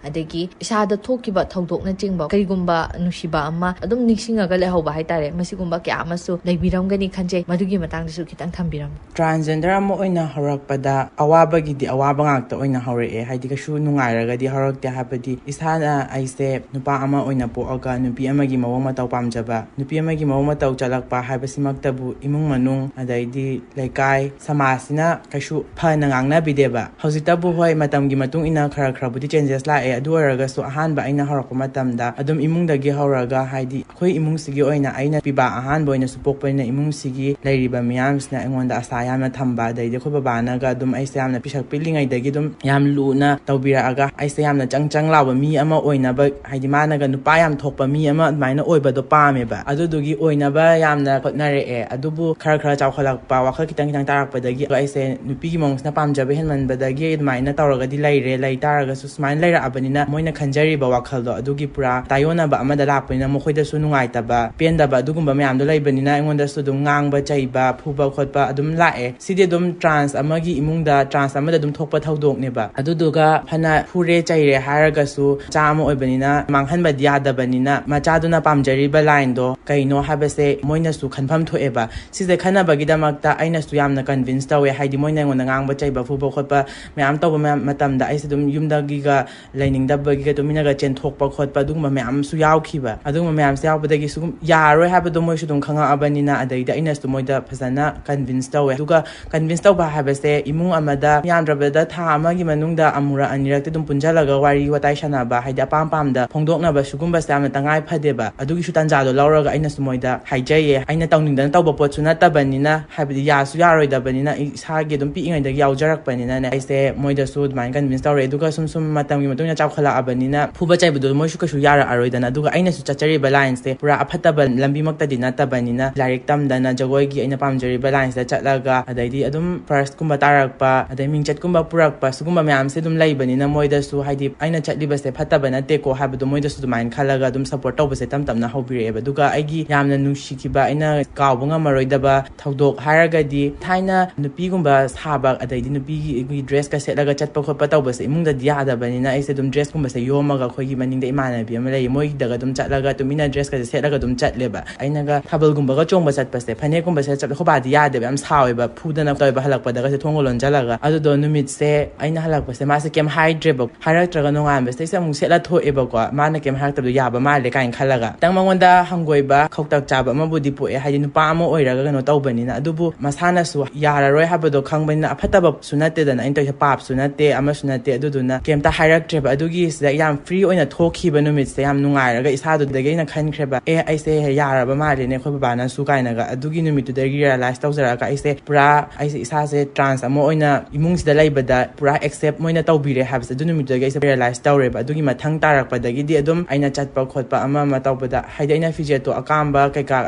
ꯑꯗꯒꯤ ꯏꯁꯥꯗ ꯊꯣꯛꯈꯤꯕ ꯊꯧꯗꯣꯛꯅꯆꯤꯡꯕ, ꯀꯔꯤꯒꯨꯝꯕ ꯅꯨꯡꯁꯤꯕ ꯑꯃ ꯑꯗꯨꯝ ꯅꯤꯡꯁꯤꯡꯉꯒ ꯂꯩꯍꯧꯕ ꯍꯥꯏꯇꯥꯔꯦ, ꯃꯁꯤꯒꯨꯝꯕ ꯀꯌꯥ ꯑꯃꯁꯨ ꯂꯩꯕꯤꯔꯝꯒꯅꯤ ꯈꯟꯖꯩ꯫ ꯃꯗꯨꯒꯤ ꯃꯇꯥꯡꯗꯁꯨ ꯈꯤꯇꯪ ꯊꯝꯕꯤꯔꯝꯃꯨ꯫ Transgender ꯑꯃ ꯑꯣꯏꯅ ꯍꯧꯔꯛꯄꯗ ꯑꯋꯥꯕꯒꯤꯗꯤ ꯑꯋꯥꯕ ꯉꯥꯛꯇ ꯑꯣꯏꯅ ꯍꯧꯔꯛꯑꯦ꯫ ꯍꯥꯏꯗꯤ ꯀꯩꯁꯨ ꯅꯨꯡꯉꯥꯏꯔꯒꯗꯤ ꯍꯧꯔꯛꯇꯦ꯫ ꯍꯥꯏꯕꯗꯤ ꯏꯁꯥꯅ ꯑꯩꯁꯦ ꯅꯨꯄꯥ ꯑꯃ ꯑꯣꯏꯅ ꯄꯣꯛꯑꯒ ꯅꯨꯄꯤ ꯑꯃꯒꯤ ꯃꯑꯣꯡ ꯃꯇꯧ ꯄꯥꯝꯖꯕ, ꯅꯨꯄꯤ ꯑꯃꯒꯤ ꯃꯑꯣꯡ ꯃꯇꯧ ꯆꯠꯂꯛꯄ ꯍꯥꯏꯕꯁꯤꯃꯛꯇꯕꯨ ꯏꯃꯨꯡ ꯃꯅꯨꯡ, ꯑꯗꯩꯗꯤ ꯂꯩꯀꯥꯏ, ꯁꯃꯥꯖꯁꯤꯅ ꯀꯩꯁꯨ ꯐꯅ ꯉꯥꯡꯅꯕꯤꯗꯦꯕ꯫ ꯍꯧꯖꯤꯛꯇꯕꯨ ꯍꯣꯏ, ꯃꯇꯝꯒꯤ ꯃꯇꯨꯡ ꯏꯟꯅ ꯈꯔ ꯈꯔꯕꯨꯗꯤ changes ꯂꯥꯛꯑꯦ꯫ ꯑꯗꯨ ꯑꯣꯏꯔꯒꯁꯨ ꯑꯍꯥꯟꯕ ꯑꯩꯅ ꯍꯧꯔꯛꯄ ꯃꯇꯝꯗ ꯑꯗꯨꯝ ꯏꯃꯨꯡꯗꯒꯤ ꯍꯧꯔꯒ, ꯍꯥꯏꯗꯤ ꯑꯩꯈꯣꯏ ꯏꯃꯨꯡꯁꯤꯒꯤ ꯑꯣꯏꯅ ꯑꯩꯅ ꯄꯤꯕꯥ ꯑꯍꯥꯟꯕ ꯑꯣꯏꯅꯁꯨ ꯄꯣꯛꯄꯅꯤꯅ ꯏꯃꯨꯡꯁꯤꯒꯤ ꯂꯩꯔꯤꯕ ꯃꯤꯌꯥꯝꯁꯤꯅ ꯑꯩꯉꯣꯟꯗ ꯑꯁꯥ ꯌꯥꯝꯅ ꯊꯝꯕ, ꯑꯗꯩꯗꯤ ꯑꯩꯈꯣꯏ ꯕꯕꯥꯅꯒ ꯑꯗꯨꯝ ꯑꯩꯁꯦ ꯌꯥꯝꯅ ꯄꯤꯁꯛ ꯄꯤꯛꯂꯤꯉꯩꯗꯒꯤ ꯑꯗꯨꯝ ꯌꯥꯝ ꯂꯨꯅ ꯇꯧꯕꯤꯔꯛꯑꯒ ꯑꯩꯁꯦ ꯌꯥꯝꯅ ꯆꯪ ꯆꯪ ꯂꯥꯎꯕ ꯃꯤ ꯑꯃ ꯑꯣꯏꯅꯕ, ꯍꯥꯏꯗꯤ ꯃꯥꯅꯒ ꯅꯨꯄꯥ ꯌꯥꯝ ꯊꯣꯛꯄ ꯃꯤ ꯑꯃ ꯑꯗꯨꯃꯥꯏꯅ ꯑꯣꯏꯕꯗꯣ ꯄꯥꯝꯃꯦꯕ꯫ ꯑꯗꯨꯗꯨꯒꯤ ꯑꯣꯏꯅꯕ ꯌꯥꯝꯅ ꯍꯣꯠꯅꯔꯛꯑꯦ꯫ ꯑꯗꯨꯕꯨ ꯈꯔ ꯈꯔ ꯆꯥꯎꯈꯠꯂꯛꯄ, ꯋꯥꯈꯜ ꯈꯤꯇꯪ ꯈꯤꯇꯪ ꯇꯥꯔꯛꯄꯗꯒꯤ ꯑꯩꯁꯦ ꯅꯨꯄꯤꯒꯤ ꯃꯑꯣꯡꯁꯤꯅ ꯄꯥꯝꯖꯕ ꯍꯦꯟꯃꯟꯕꯗꯒꯤ ꯑꯗꯨꯃꯥꯏꯅ ꯇꯧꯔꯒꯗꯤ ꯂꯩꯔꯦ꯫ ꯂꯩ ꯇꯥꯔꯒꯁꯨ ꯁꯨꯃꯥꯏꯅ ꯂꯩꯔꯛꯑꯕꯅꯤꯅ ꯃꯣꯏꯅ ꯈꯟꯖꯔꯤꯕ ꯋꯥꯈꯜꯗꯣ ꯑꯗꯨꯒꯤ ꯄꯨꯔꯥ ꯇꯥꯏꯌꯣꯟꯅꯕ ꯑꯃꯗ ꯂꯥꯛꯄꯅꯤꯅ ꯃꯈꯣꯏꯗꯁꯨ ꯅꯨꯡꯉꯥꯏꯇꯕ, ꯄꯦꯟꯗꯕ ꯑꯗꯨꯒꯨꯝꯕ ꯃꯌꯥꯝꯗꯣ ꯂꯩꯕꯅꯤꯅ ꯑꯩꯉꯣꯟꯗꯁꯨ ꯑꯗꯨꯝ ꯉꯥꯡꯕ ꯆꯩꯕ, ꯐꯨꯕ ꯈꯣꯠꯄ ꯑꯗꯨꯝ ꯂꯥꯛꯑꯦ꯫ ꯁꯤꯗꯤ ꯑꯗꯨꯝ trans ꯑꯃꯒꯤ ꯏꯃꯨꯡꯗ, trans ꯑꯃꯗ ꯑꯗꯨꯝ ꯊꯣꯛꯄ ꯊꯧꯗꯣꯛꯅꯦꯕ꯫ ꯑꯗꯨꯗꯨꯒ ꯐꯅ ꯐꯨꯔꯦ ꯆꯩꯔꯦ ꯍꯥꯏꯔꯒꯁꯨ ꯃꯆꯥ ꯑꯃ ꯑꯣꯏꯕꯅꯤꯅ ꯃꯥꯡꯍꯟꯕꯗꯤ ꯌꯥꯗꯕꯅꯤꯅ ꯃꯆꯥꯗꯨꯅ ꯄꯥꯝꯖꯔꯤꯕ line ꯗꯣ ꯀꯩꯅꯣ ꯍꯥꯏꯕꯁꯦ ꯃꯣꯏꯅꯁꯨ ꯈꯟꯐꯝ ꯊꯣꯛꯑꯦꯕ꯫ ꯁꯤꯁꯦ ꯈꯟꯅꯕꯒꯤꯗꯃꯛꯇ ꯑꯩꯅꯁꯨ ꯌꯥꯝꯅ convince ꯇꯧꯋꯦ꯫ ꯍꯥꯏꯗꯤ ꯃꯣꯏꯅ ꯑꯩꯉꯣꯟꯗ ꯉꯥꯡꯕ ꯆꯩꯕ ꯐꯨꯕ ꯈꯣꯠꯄ ꯃꯌꯥꯝ ꯇꯧꯕ ꯃꯌꯥꯝ ꯃꯇꯝꯗ ꯑꯩꯁꯦ ꯑꯗꯨꯝ ꯌꯨꯝꯗꯒꯤꯒ ꯂꯩꯅꯤꯡꯗꯕꯒꯤꯒ ꯇꯨꯃꯤꯟꯅꯒ ꯆꯦꯟꯊꯣꯛꯄ ꯈꯣꯠꯄ ꯑꯗꯨꯒꯨꯝꯕ ꯃꯌꯥꯝ ꯑꯃꯁꯨ ꯌꯥꯎꯈꯤꯕ꯫ ꯑꯗꯨꯒꯨꯝꯕ ꯃꯌꯥꯝꯁꯦ ꯌꯥꯎꯕꯗꯒꯤ ꯁꯨꯝ ꯌꯥꯔꯔꯣꯏ ꯍꯥꯏꯕꯗꯣ ꯃꯣꯏꯁꯨ ꯑꯗꯨꯝ ꯈꯪꯉꯛꯑꯕꯅꯤꯅ ꯑꯗꯩꯗꯤ ꯑꯩꯅꯁꯨ ꯃꯣꯏꯗ ꯐꯖꯅ convince ꯇꯧꯋꯦ꯫ ꯑꯗꯨꯒ convince ꯇꯧꯕ ꯍꯥꯏꯕꯁꯦ ꯏꯃꯨꯡ ꯑꯃꯗ ꯌꯥꯝꯗ꯭ꯔꯕꯗ ꯊꯥ ꯑꯃꯒꯤ ꯃꯅꯨꯡꯗ ꯑꯃꯨꯔꯛ ꯑꯅꯤꯔꯛꯇꯤ ꯑꯗꯨꯝ ꯄꯨꯟꯁꯤꯜꯂꯒ ꯋꯥꯔꯤ ꯋꯥꯇꯥꯏ ꯁꯥꯟꯅꯕ, ꯍꯥꯏꯗꯤ ꯑꯄꯥꯝ ꯄꯥꯝꯗ ꯐꯣꯡꯗꯣꯛꯅꯕ ꯁꯤꯒꯨꯝꯕꯁꯦ ꯌꯥꯝꯅ ꯇꯉꯥꯏ ꯐꯗꯦꯕ꯫ ꯑꯗꯨꯒꯤꯁꯨ ꯇꯥꯟꯖꯥꯗꯣ ꯂꯧꯔꯒ ꯑꯩꯅꯁꯨ ꯃꯣꯏꯗ ꯍꯥꯏꯖꯩꯌꯦ꯫ ꯑꯩꯅ ꯇꯧꯅꯤꯡꯗꯅ ꯇꯧꯕ ꯄꯣꯠꯁꯨ ꯅꯠꯇꯕꯅꯤꯅ, ꯍꯥꯏꯕꯗꯤ ꯌꯥꯁꯨ ꯌꯥꯔꯣꯏꯗꯕꯅꯤꯅ, ꯑꯩ ꯏꯁꯥꯒꯤ ꯑꯗꯨꯝ ꯄꯤꯛꯏꯉꯩꯗꯒꯤ ꯌꯥꯎꯖꯔꯛꯄꯅꯤꯅꯅꯦ, ꯑꯩꯁꯦ ꯃꯣꯏꯗꯁꯨ ꯑꯗꯨꯃꯥꯏꯅ convince ꯇꯧꯔꯦ꯫ ꯑꯗꯨꯒ ꯁꯨꯝ ꯁꯨꯝ ꯃꯇꯝꯒꯤ ꯃꯇꯨꯡ ꯏꯟꯅ ꯆꯥꯎꯈꯠꯂꯛꯑꯕꯅꯤꯅ ꯐꯨꯕ ꯆꯩꯕꯗꯣ ꯃꯣꯏꯁꯨ ꯀꯩꯁꯨ ꯌꯥꯔꯛꯑꯔꯣꯏꯗꯅ꯫ ꯑꯗꯨꯒ ꯑꯩꯅꯁꯨ ꯆꯠꯆꯔꯤꯕ line ꯁꯦ ꯄꯨꯔꯥ ꯑꯐꯠꯇꯕ ꯂꯝꯕꯤꯃꯛꯇꯗꯤ ꯅꯠꯇꯕꯅꯤꯅ, ꯂꯥꯏꯔꯤꯛ ꯇꯝꯗꯅ ꯖꯒꯣꯏꯒꯤ ꯑꯩꯅ ꯄꯥꯝꯖꯔꯤꯕ line ꯁꯤꯗ ꯆꯠꯂꯒ, ꯑꯗꯩꯗꯤ ꯑꯗꯨꯝ first ꯀꯨꯝꯕ ꯇꯥꯔꯛꯄ, ꯑꯗꯩ ꯃꯤꯡꯆꯠꯀꯨꯝꯕ ꯄꯨꯔꯛꯄ, ꯁꯤꯒꯨꯝꯕ ꯃꯌꯥꯝꯁꯦ ꯑꯗꯨꯝ ꯂꯩꯕꯅꯤꯅ ꯃꯣꯏꯗꯁꯨ, ꯍꯥꯏꯗꯤ ꯑꯩꯅ ꯆꯠꯂꯤꯕꯁꯦ ꯐꯠꯇꯕ ꯅꯠꯇꯦꯀꯣ ꯍꯥꯏꯕꯗꯣ ꯃꯣꯏꯗꯁꯨ ꯑꯗꯨꯃꯥꯏꯅ ꯈꯜꯂꯒ ꯑꯗꯨꯝ support ꯇꯧꯕꯁꯦ ꯇꯞ ꯇꯞꯅ ꯍꯧꯕꯤꯔꯛꯑꯦꯕ꯫ ꯑꯗꯨꯒ ꯑꯩꯒꯤ ꯌꯥꯝꯅ ꯅꯨꯡꯁꯤꯈꯤꯕ, ꯑꯩꯅ ꯀꯥꯎꯕ ꯉꯝꯃꯔꯣꯏꯗꯕ ꯊꯧꯗꯣꯛ ꯍꯥꯏꯔꯒꯗꯤ, ꯊꯥꯏꯅ ꯅꯨꯄꯤꯒꯨꯝꯕ ꯁꯥꯕ, ꯑꯗꯩꯗꯤ ꯅꯨꯄꯤꯒꯤ ꯗ꯭ꯔꯦꯁꯀ ꯁꯦꯠꯂꯒ ꯆꯠꯄ ꯈꯣꯠꯄ ꯇꯧꯕꯁꯦ ꯏꯃꯨꯡꯗꯗꯤ ꯌꯥꯗꯕꯅꯤꯅ, ꯑꯩꯁꯦ ꯑꯗꯨꯝ ꯗ꯭ꯔꯦꯁꯀꯨꯝꯕꯁꯦ ꯌꯣꯝꯃꯒ, ꯑꯩꯈꯣꯏꯒꯤ ꯃꯅꯤꯡꯗ ꯏꯃꯥꯟꯅꯕꯤ ꯑꯃ ꯂꯩꯌꯦ, ꯃꯣꯏꯗꯒ ꯑꯗꯨꯝ ꯆꯠꯂꯒ ꯇꯨꯃꯤꯟꯅ ꯗ꯭ꯔꯦꯁꯀꯁꯦ ꯁꯦꯠꯂꯒ ꯑꯗꯨꯝ ꯆꯠꯂꯦꯕ꯫ ꯑꯩꯅꯒ ꯊꯥꯕꯜꯒꯨꯝꯕꯒ ꯆꯣꯡꯕ ꯆꯠꯄꯁꯦ, ꯐꯅꯦꯛꯀꯨꯝꯕ ꯁꯦꯠꯂ ꯆꯠꯄꯁꯦ, ꯑꯩꯈꯣꯏ ꯕꯥꯗꯤ ꯌꯥꯗꯦꯕ, ꯌꯥꯝ ꯁꯥꯎꯋꯦꯕ, ꯐꯨꯗꯅ ꯇꯧꯋꯦꯕ꯫ ꯍꯜꯂꯛꯄꯗꯒꯁꯦ ꯊꯣꯡꯒ ꯂꯣꯟꯖꯜꯂꯒ꯫ ꯑꯗꯨꯗꯣ ꯅꯨꯃꯤꯠꯁꯦ ꯑꯩꯅ ꯍꯜꯂꯛꯄꯁꯦ ꯃꯥꯁꯦ ꯀꯩꯝ ꯍꯥꯏꯗ꯭ꯔꯦꯕ꯫ ꯍꯥꯏꯔꯛꯇ꯭ꯔꯒ ꯅꯣꯡꯉꯥꯟꯕꯁꯤꯗꯩꯁꯤꯗ ꯑꯃꯨꯛ ꯁꯦꯠꯂ ꯊꯣꯛꯑꯦꯕꯀꯣ꯫ ꯃꯥꯅ ꯀꯩꯝ ꯍꯥꯏꯔꯛꯇꯕꯗꯣ ꯌꯥꯕ ꯃꯥꯜꯂꯦ ꯀꯥꯏꯅ ꯈꯜꯂꯒ꯫ ꯈꯤꯇꯪ ꯃꯉꯣꯟꯗ ꯍꯪꯒꯣꯏꯕ, ꯈꯧꯇꯛ ꯆꯥꯕ ꯑꯃꯕꯨꯗꯤ ꯄꯣꯛꯑꯦ, ꯍꯥꯏꯗꯤ ꯅꯨꯄꯥ ꯑꯃ ꯑꯣꯏꯔꯒ ꯀꯩꯅꯣ ꯇꯧꯕꯅꯤꯅ꯫ ꯑꯗꯨꯕꯨ ꯃꯁꯥꯅꯁꯨ ꯌꯥꯔꯔꯣꯏ ꯍꯥꯏꯕꯗꯣ ꯈꯪꯕꯅꯤꯅ, ꯑꯐꯠꯇꯕꯁꯨ ꯅꯠꯇꯦꯗꯅ, ꯑꯩꯅ ꯇꯧꯔꯤꯁꯦ ꯄꯥꯞꯁꯨ ꯅꯠꯇꯦ, ꯑꯃꯁꯨ ꯅꯠꯇꯦ꯫ ꯑꯗꯨꯗꯨꯅ ꯀꯩꯝꯇ ꯍꯥꯏꯔꯛꯇ꯭ꯔꯦꯕ꯫ ꯑꯗꯨꯒꯤ ꯁꯤꯗ ꯌꯥꯝ ꯐ꯭ꯔꯤ ꯑꯣꯏꯅ ꯊꯣꯛꯈꯤꯕ ꯅꯨꯃꯤꯠꯁꯦ ꯌꯥꯝ ꯅꯨꯡꯉꯥꯏꯔꯒ, ꯏꯁꯥꯗꯨꯗꯒꯤ ꯑꯩꯅ ꯈꯟꯈ꯭ꯔꯦꯕ, "ꯑꯦ, ꯑꯩꯁꯦ ꯌꯥꯔꯕ ꯃꯥꯜꯂꯦꯅꯦ ꯑꯩꯈꯣꯏ ꯕꯕꯥꯅꯁꯨ" ꯀꯥꯏꯅꯒ꯫ ꯑꯗꯨꯒꯤ ꯅꯨꯃꯤꯠꯇꯨꯗꯒꯤ ꯔꯤꯌꯦꯂꯥꯏꯁ ꯇꯧꯖꯔꯛꯑꯒ, ꯑꯩꯁꯦ ꯄꯨꯔꯥ, ꯑꯩꯁꯦ ꯏꯁꯥꯁꯦ ꯇ꯭ꯔꯥꯟꯁ ꯑꯃ ꯑꯣꯏꯅ ꯏꯃꯨꯡꯁꯤꯗ ꯂꯩꯕꯗ ꯄꯨꯔꯥ ꯑꯦꯛꯁꯦꯞ ꯃꯣꯏꯅ ꯇꯧꯕꯤꯔꯦ ꯍꯥꯏꯕꯁꯦ ꯑꯗꯨ ꯅꯨꯃꯤꯠꯇꯨꯗꯒꯤ ꯑꯩꯁꯦ ꯔꯤꯌꯦꯂꯥꯏꯁ ꯇꯧꯔꯦꯕ꯫ ꯑꯗꯨꯒꯤ ꯃꯊꯪ ꯇꯥꯔꯛꯄꯗꯒꯤꯗꯤ ꯑꯗꯨꯝ ꯑꯩꯅ ꯆꯠꯄ ꯈꯣꯠꯄ ꯑꯃ ꯑꯃ ꯇꯧꯕꯗ, ꯍꯥꯏꯗꯤ ꯑꯩꯅ ꯐꯤꯖꯦꯠꯇꯣ ꯑꯀꯥꯝꯕ ꯀꯩꯀꯥ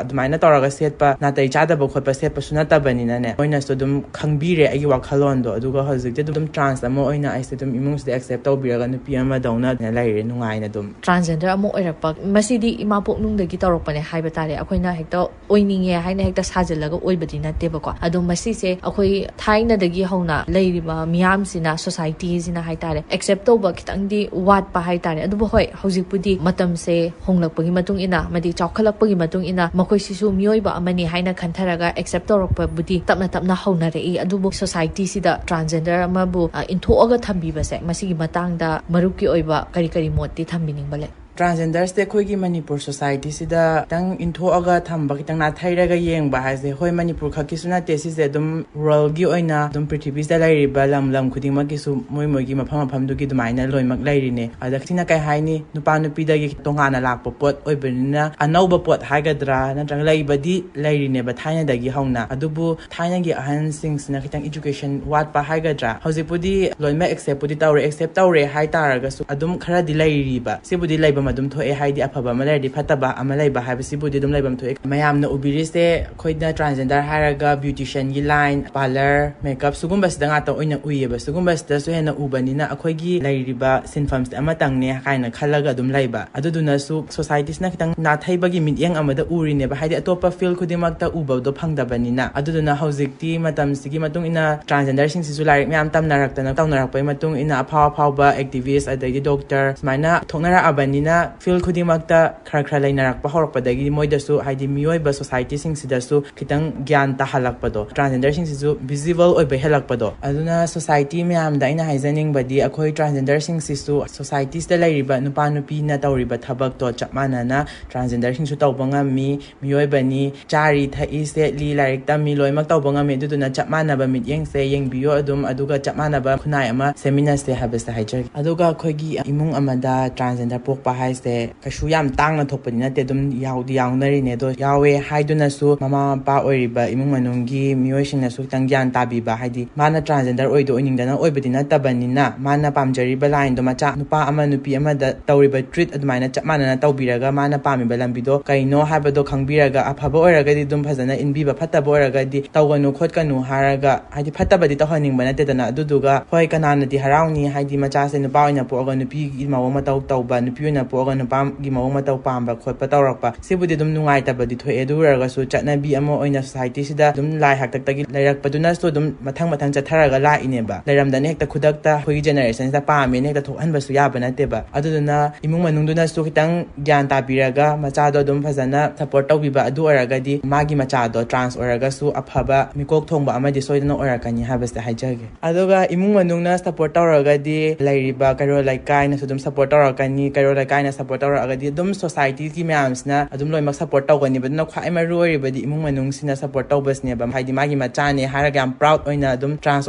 ꯑꯗꯨꯃꯥꯏꯅ ꯇꯧꯔꯒ ꯁꯦꯠꯄ, ꯅꯥꯇꯩ ꯆꯥꯗꯕ ꯈꯣꯠꯄ ꯁꯦꯠꯄꯁꯨ ꯅꯠꯇꯕꯅꯤꯅꯅꯦ, ꯃꯣꯏꯅꯁꯨ ꯑꯗꯨꯝ ꯈꯪꯕꯤꯔꯦ ꯑꯩꯒꯤ ꯋꯥꯈꯜꯂꯣꯟꯗꯣ꯫ ꯑꯗꯨꯒ ꯍꯧꯖꯤꯛꯇꯤ ꯑꯗꯨꯝ ꯇ꯭ꯔꯥꯟꯁ ꯑꯃ ꯑꯣꯏꯅ ꯑꯩꯁꯦ ꯑꯗꯨꯝ ꯏꯃꯨꯡꯁꯤꯗ ꯑꯦꯛꯁꯦꯞ ꯇꯧꯕꯤꯔꯒ ꯅꯨꯄꯤ ꯑꯃꯗꯧꯅ ꯂꯩꯔꯦ ꯅꯨꯡꯉꯥꯏꯅ ꯑꯗꯨꯝ꯫ ꯇ꯭ꯔꯥꯟꯁꯖꯦꯟꯗꯔ ꯑꯃ ꯑꯣꯏꯔꯛꯄ, ꯃꯁꯤꯗꯤ ꯏꯃꯥ ꯄꯣꯛꯅꯨꯡꯗꯒꯤ ꯇꯧꯔꯛꯄꯅꯦ ꯍꯥꯏꯕ ꯇꯥꯔꯦ꯫ ꯑꯩꯈꯣꯏꯅ ꯍꯦꯛꯇ ꯑꯣꯏꯅꯤꯡꯉꯦ ꯍꯥꯏꯅ ꯍꯦꯛꯇ ꯁꯥꯖꯤꯜꯂꯒ ꯑꯣꯏꯕꯗꯤ ꯅꯠꯇꯦꯕꯀꯣ꯫ ꯑꯗꯣ ꯃꯁꯤꯁꯦ ꯑꯩꯈꯣꯏ ꯊꯥꯏꯅꯗꯒꯤ ꯍꯧꯅ ꯂꯩꯔꯤꯕ ꯃꯤꯌꯥꯝꯁꯤꯅ, ꯁꯣꯁꯥꯏꯇꯤꯁꯤꯅ ꯍꯥꯏꯇꯥꯔꯦ, ꯑꯦꯛꯁꯦꯞ ꯇꯧꯕ ꯈꯤꯇꯪꯗꯤ ꯋꯥꯠꯄ ꯍꯥꯏꯇꯥꯔꯦ꯫ ꯑꯗꯨꯕꯨ ꯍꯣꯏ, ꯍꯧꯖꯤꯛꯄꯨꯗꯤ ꯃꯇꯝꯁꯦ ꯍꯣꯡꯂꯛꯄꯒꯤ ꯃꯇꯨꯡ ꯏꯟꯅ, ꯑꯃꯗꯤ ꯆꯥꯎꯈꯠꯂꯛꯄꯒꯤ ꯃꯇꯨꯡ ꯏꯟꯅ, ꯃꯈꯣꯏꯁꯤꯁꯨ ꯃꯤꯑꯣꯏꯕ ꯑꯃꯅꯤ ꯍꯥꯏꯅ ꯈꯟꯊꯔꯒ ꯑꯦꯛꯁꯦꯞ ꯇꯧꯔꯛꯄꯕꯨꯗꯤ ꯇꯞꯅ ꯇꯞꯅ ꯍꯧꯅꯔꯛꯏ꯫ ꯑꯗꯨꯕꯨ ꯁꯣꯁꯥꯏꯇꯤꯁꯤꯗ ꯇ꯭ꯔꯥꯟꯁꯖꯦꯟꯗꯔ ꯑꯃꯕꯨ, ꯑ, ꯏꯟꯊꯣꯛꯑꯒ ꯊꯝꯕꯤꯕꯁꯦ, ꯃꯁꯤꯒꯤ ꯃꯇꯥꯡꯗ ꯃꯔꯨꯞꯀꯤ ꯑꯣꯏꯕ ꯀꯔꯤ ꯀꯔꯤ ꯃꯣꯠꯇꯤ ꯊꯝꯕꯤꯅꯤꯡꯕ ꯂꯩ? ꯇ꯭ꯔꯥꯟꯁꯖꯦꯟꯗꯔꯁꯦ ꯑꯩꯈꯣꯏꯒꯤ ꯃꯅꯤꯄꯨꯔ ꯁꯣꯁꯥꯏꯇꯤꯁꯤꯗ ꯈꯤꯇꯪ ꯏꯟꯊꯣꯛꯑꯒ ꯊꯝꯕ, ꯈꯤꯇꯪ ꯅꯥꯊꯩꯔꯒ ꯌꯦꯡꯕ ꯍꯥꯏꯁꯦ, ꯍꯣꯏ, ꯃꯅꯤꯄꯨꯔ ꯈꯛꯀꯤꯁꯨ ꯅꯠꯇꯦ, ꯁꯤꯁꯦ ꯑꯗꯨꯝ ꯋꯥꯔꯜꯒꯤ ꯑꯣꯏꯅ ꯑꯗꯨꯝ ꯄ꯭ꯔꯤꯊꯤꯕꯤꯁꯤꯗ ꯂꯩꯔꯤꯕ ꯂꯝ ꯂꯝ ꯈꯨꯗꯤꯡꯃꯛꯀꯤꯁꯨ ꯃꯣꯏ ꯃꯣꯏꯒꯤ ꯃꯐꯝ ꯃꯐꯝꯗꯨꯒꯤ ꯑꯗꯨꯃꯥꯏꯅ ꯂꯣꯏꯅꯃꯛ ꯂꯩꯔꯤꯅꯦ꯫ ꯑꯗ ꯁꯤꯅ ꯀꯩ ꯍꯥꯏꯅꯤ, ꯅꯨꯄꯥ ꯅꯨꯄꯤꯗꯒꯤ ꯇꯣꯉꯥꯟꯅ ꯂꯥꯛꯄ ꯄꯣꯠ ꯑꯣꯏꯕꯅꯤꯅ, ꯑꯅꯧꯕ ꯄꯣꯠ ꯍꯥꯏꯒꯗ꯭ꯔꯥ, ꯅꯠꯇ꯭ꯔꯒ ꯂꯩꯕꯗꯤ ꯂꯩꯔꯤꯅꯦꯕ ꯊꯥꯏꯅꯗꯒꯤ ꯍꯧꯅ꯫ ꯑꯗꯨꯕꯨ ꯊꯥꯏꯅꯒꯤ ꯑꯍꯟꯁꯤꯡꯁꯤꯅ ꯈꯤꯇꯪ ꯏꯖꯨꯀꯦꯁꯟ ꯋꯥꯠꯄ ꯍꯥꯏꯒꯗ꯭ꯔꯥ, ꯍꯧꯖꯤꯛꯄꯨꯗꯤ ꯂꯣꯏꯅꯃꯛ ꯑꯦꯛꯁꯦꯞꯄꯨꯗꯤ ꯇꯧꯔꯦ, ꯑꯦꯛꯁꯦꯞ ꯇꯧꯔꯦ ꯍꯥꯏ ꯇꯥꯔꯒꯁꯨ ꯑꯗꯨꯝ ꯈꯔꯗꯤ ꯂꯩꯔꯤꯕ꯫ ꯁꯤꯕꯨꯗꯤ ꯂꯩꯕ ꯑꯗꯨꯝ ꯊꯣꯛꯑꯦ꯫ ꯍꯥꯏꯗꯤ ꯑꯐꯕ ꯑꯃ ꯂꯩꯔꯗꯤ ꯐꯠꯇꯕ ꯑꯃ ꯂꯩꯕ ꯍꯥꯏꯕꯁꯤꯕꯨꯗꯤ ꯑꯗꯨꯝ ꯂꯩꯐꯝ ꯊꯣꯛꯑꯦ꯫ ꯃꯌꯥꯝꯅ ꯎꯕꯤꯔꯤꯁꯦ ꯑꯩꯈꯣꯏꯅ transgender ꯍꯥꯏꯔꯒ beauticianꯒꯤ line, parlour, makeup ꯁꯤꯒꯨꯝꯕꯁꯤꯗ ꯉꯥꯛꯇ ꯑꯣꯏꯅ ꯎꯏꯌꯦꯕ꯫ ꯁꯤꯒꯨꯝꯕꯁꯤꯗꯁꯨ ꯍꯦꯟꯅ ꯎꯕꯅꯤꯅ ꯑꯩꯈꯣꯏꯒꯤ ꯂꯩꯔꯤꯕ ꯁꯤꯟꯐꯝꯁꯤꯗꯤ ꯑꯃꯇꯪꯅꯦ ꯀꯥꯏꯅ ꯈꯜꯂꯒ ꯑꯗꯨꯝ ꯂꯩꯕ꯫ ꯑꯗꯨꯗꯨꯅꯁꯨ societyꯁꯤꯅ ꯈꯤꯇꯪ ꯅꯥꯊꯩꯕꯒꯤ ꯃꯤꯠꯌꯦꯡ ꯑꯃꯗ ꯎꯔꯤꯅꯦꯕ꯫ ꯍꯥꯏꯗꯤ ꯑꯇꯣꯞꯄ field ꯈꯨꯗꯤꯡꯃꯛꯇ ꯎꯕꯗꯣ ꯐꯪꯗꯕꯅꯤꯅ꯫ ꯑꯗꯨꯗꯨꯅ ꯍꯧꯖꯤꯛꯇꯤ ꯃꯇꯝꯁꯤꯒꯤ ꯃꯇꯨꯡ ꯏꯟꯅ transgenderꯁꯤꯡꯁꯤꯁꯨ ꯂꯥꯏꯔꯤꯛ ꯃꯌꯥꯝ ꯇꯝꯅꯔꯛꯇꯅ ꯇꯧꯅꯔꯛꯄꯒꯤ ꯃꯇꯨꯡ ꯏꯟꯅ ꯑꯐꯥꯎ ꯑꯐꯥꯎꯕ activist ꯑꯗꯒꯤ doctor ꯁꯨꯃꯥꯏꯅ ꯊꯣꯛꯅꯔꯛꯑꯕꯅꯤꯅ field ꯈꯨꯗꯤꯡꯃꯛꯇ ꯈꯔ ꯈꯔ ꯂꯩꯅꯔꯛꯄ ꯍꯧꯔꯛꯄꯗꯒꯤ ꯃꯣꯏꯗꯁꯨ, ꯍꯥꯏꯗꯤ ꯃꯤꯑꯣꯏꯕ societyꯁꯤꯡꯁꯤꯗꯁꯨ ꯈꯤꯇꯪ ꯒ꯭ꯌꯥꯟ ꯇꯥꯍꯜꯂꯛꯄꯗꯣ, transgenderꯁꯤꯡꯁꯤꯁꯨ visible ꯑꯣꯏꯕ ꯍꯦꯜꯂꯛꯄꯗꯣ꯫ ꯑꯗꯨꯅ society ꯃꯌꯥꯝꯗ ꯑꯩꯅ ꯍꯥꯏꯖꯅꯤꯡꯕꯗꯤ ꯑꯩꯈꯣꯏ transgenderꯁꯤꯡꯁꯤꯁꯨ societiesꯇ ꯂꯩꯔꯤꯕ ꯅꯨꯄꯥ ꯅꯨꯄꯤꯅ ꯇꯧꯔꯤꯕ ꯊꯕꯛꯇꯣ ꯆꯞ ꯃꯥꯟꯅꯅ transgenderꯁꯤꯡꯁꯨ ꯇꯧꯕ ꯉꯝꯃꯤ꯫ ꯃꯤꯑꯣꯏꯕꯅꯤ, ꯆꯥꯔꯤ ꯊꯛꯏ ꯁꯦꯠꯂꯤ ꯂꯥꯏꯔꯤꯛ ꯇꯝꯃꯤ ꯂꯣꯏꯅꯃꯛ ꯇꯧꯕ ꯉꯝꯃꯤ꯫ ꯑꯗꯨꯗꯨꯅ ꯆꯞ ꯃꯥꯟꯅꯕ ꯃꯤꯠꯌꯦꯡꯁꯦ ꯌꯦꯡꯕꯤꯌꯣ ꯑꯗꯨꯝ, ꯑꯗꯨꯒ ꯆꯞ ꯃꯥꯟꯅꯕ ꯈꯨꯟꯅꯥꯏ ꯑꯃ ꯁꯦꯝꯃꯤꯟꯅꯁꯦ ꯍꯥꯏꯕꯁꯦ ꯍꯥꯏꯖꯒꯦ꯫ ꯑꯗꯨꯒ ꯑꯩꯈꯣꯏꯒꯤ ꯏꯃꯨꯡ ꯑꯃꯗ transgender ꯄꯣꯛꯄ ꯍꯥꯏꯁꯦ ꯀꯩꯁꯨ ꯌꯥꯝ ꯇꯥꯡꯅ ꯊꯣꯛꯄꯗꯤ ꯅꯠꯇꯦ, ꯑꯗꯨꯝ ꯌꯥꯎꯗꯤ ꯌꯥꯎꯅꯔꯤꯅꯦ꯫ ꯑꯗꯣ ꯌꯥꯎꯋꯦ ꯍꯥꯏꯗꯨꯅꯁꯨ ꯃꯃꯥ ꯃꯄꯥ ꯑꯣꯏꯔꯤꯕ ꯏꯃꯨꯡ ꯃꯅꯨꯡꯒꯤ ꯃꯤꯑꯣꯏꯁꯤꯡꯅꯁꯨ ꯈꯤꯇꯪ ꯒ꯭ꯌꯥꯟ ꯇꯥꯕꯤꯕ, ꯍꯥꯏꯗꯤ ꯃꯥꯅ transgender ꯑꯣꯏꯗꯣ ꯑꯣꯏꯅꯤꯡꯗꯅ ꯑꯣꯏꯕꯗꯤ ꯅꯠꯇꯕꯅꯤꯅ ꯃꯥꯅ ꯄꯥꯝꯖꯔꯤꯕ lineꯗꯣ ꯃꯆꯥ ꯅꯨꯄꯥ ꯑꯃ ꯅꯨꯄꯤ ꯑꯃꯗ ꯇꯧꯔꯤꯕ treat ꯑꯗꯨꯃꯥꯏꯅ ꯆꯞ ꯃꯥꯟꯅꯅ ꯇꯧꯕꯤꯔꯒ ꯃꯥꯅ ꯄꯥꯝꯃꯤꯕ ꯂꯝꯕꯤꯗꯣ ꯀꯩꯅꯣ ꯍꯥꯏꯕꯗꯣ ꯈꯪꯕꯤꯔꯒ ꯑꯐꯕ ꯑꯣꯏꯔꯒꯗꯤ ꯑꯗꯨꯝ ꯐꯖꯅ ꯏꯟꯕꯤꯕ, ꯐꯠꯇꯕ ꯑꯣꯏꯔꯒꯗꯤ ꯇꯧꯒꯅꯨ ꯈꯣꯠꯀꯅꯨ ꯍꯥꯏꯔꯒ, ꯍꯥꯏꯗꯤ ꯐꯠꯇꯕꯗꯤ ꯇꯧꯍꯟꯅꯤꯡꯕ ꯅꯠꯇꯦꯗꯅ꯫ ꯑꯗꯨꯗꯨꯒ ꯍꯣꯏ ꯀꯅꯥꯅꯗꯤ ꯍꯔꯥꯎꯅꯤ, ꯍꯥꯏꯗꯤ ꯃꯆꯥꯁꯦ ꯅꯨꯄꯥ ꯑꯣꯏꯅ ꯄꯣꯛꯑꯒ ꯅꯨꯄꯤꯒꯤ ꯃꯑꯣꯡ ꯃꯇꯧ ꯇꯧꯕ, ꯅꯨꯄꯤ ꯑꯣꯏꯅ ꯄꯣꯛꯑꯒ ꯅꯨꯄꯥꯒꯤ ꯃꯑꯣꯡ ꯃꯇꯧ ꯄꯥꯝꯕ ꯈꯣꯠꯄ ꯇꯧꯔꯛꯄ꯫ ꯁꯤꯕꯨꯗꯤ ꯑꯗꯨꯝ ꯅꯨꯡꯉꯥꯏꯇꯕꯗꯤ ꯊꯣꯛꯑꯦ꯫ ꯑꯗꯨ ꯑꯣꯏꯔꯒꯁꯨ ꯆꯠꯅꯕꯤ ꯑꯃ ꯑꯣꯏꯅ societyꯁꯤꯗ ꯑꯗꯨꯝ ꯂꯥꯏ ꯍꯥꯛꯇꯛꯇꯒꯤ ꯂꯩꯔꯛꯄꯗꯨꯅꯁꯨ ꯑꯗꯨꯝ ꯃꯊꯪ ꯃꯊꯪ ꯆꯠꯊꯔꯒ ꯂꯥꯛꯏꯅꯦꯕ꯫ ꯂꯩꯔꯝꯗꯅ ꯍꯦꯛꯇ ꯈꯨꯗꯛꯇ ꯑꯩꯈꯣꯏꯒꯤ generationꯁꯤꯗ ꯄꯥꯝꯃꯦꯅ ꯍꯦꯛꯇ ꯊꯣꯛꯍꯟꯕꯁꯨ ꯌꯥꯕ ꯅꯠꯇꯦꯕ꯫ ꯑꯗꯨꯗꯨꯅ ꯏꯃꯨꯡ ꯃꯅꯨꯡꯗꯨꯅꯁꯨ ꯈꯤꯇꯪ ꯒ꯭ꯌꯥꯟ ꯇꯥꯕꯤꯔꯒ ꯃꯆꯥꯗꯣ ꯑꯗꯨꯝ ꯐꯖꯅ support ꯇꯧꯕꯤꯕ꯫ ꯑꯗꯨ ꯑꯣꯏꯔꯒꯗꯤ ꯃꯥꯒꯤ ꯃꯆꯥꯗꯣ trans ꯑꯣꯏꯔꯒꯁꯨ ꯑꯐꯕ ꯃꯤꯀꯣꯛ ꯊꯣꯡꯕ ꯑꯃꯗꯤ ꯁꯣꯏꯗꯅ ꯑꯣꯏꯔꯛꯀꯅꯤ ꯍꯥꯏꯕꯁꯦ ꯍꯥꯏꯖꯒꯦ꯫ ꯑꯗꯨꯒ ꯏꯃꯨꯡ ꯃꯅꯨꯡꯅ support ꯇꯧꯔꯒꯗꯤ ꯂꯩꯔꯤꯕ ꯀꯩꯔꯣꯜ ꯂꯩꯀꯥꯏꯅꯁꯨ ꯑꯗꯨꯝ support ꯇꯧꯔꯛꯀꯅꯤ꯫ ꯀꯩꯔꯣꯜ ꯂꯩꯀꯥꯏꯅ support ꯇꯧꯔꯛꯑꯒꯗꯤ ꯑꯗꯨꯝ societyꯒꯤ ꯃꯌꯥꯝꯁꯤꯅ ꯑꯗꯨꯝ ꯂꯣꯏꯅꯃꯛ support ꯇꯧꯒꯅꯤꯕ꯫ ꯑꯗꯨꯅ ꯈ꯭ꯋꯥꯏ ꯃꯔꯨ ꯑꯣꯏꯔꯤꯕꯗꯤ ꯏꯃꯨꯡ ꯃꯅꯨꯡꯁꯤꯅ support ꯇꯧꯕꯁꯤꯅꯦꯕ꯫ ꯍꯥꯏꯗꯤ ꯃꯥꯒꯤ ꯃꯆꯥꯅꯦ ꯍꯥꯏꯔꯒ ꯌꯥꯝ proud ꯑꯣꯏꯅ ꯑꯗꯨꯝ trans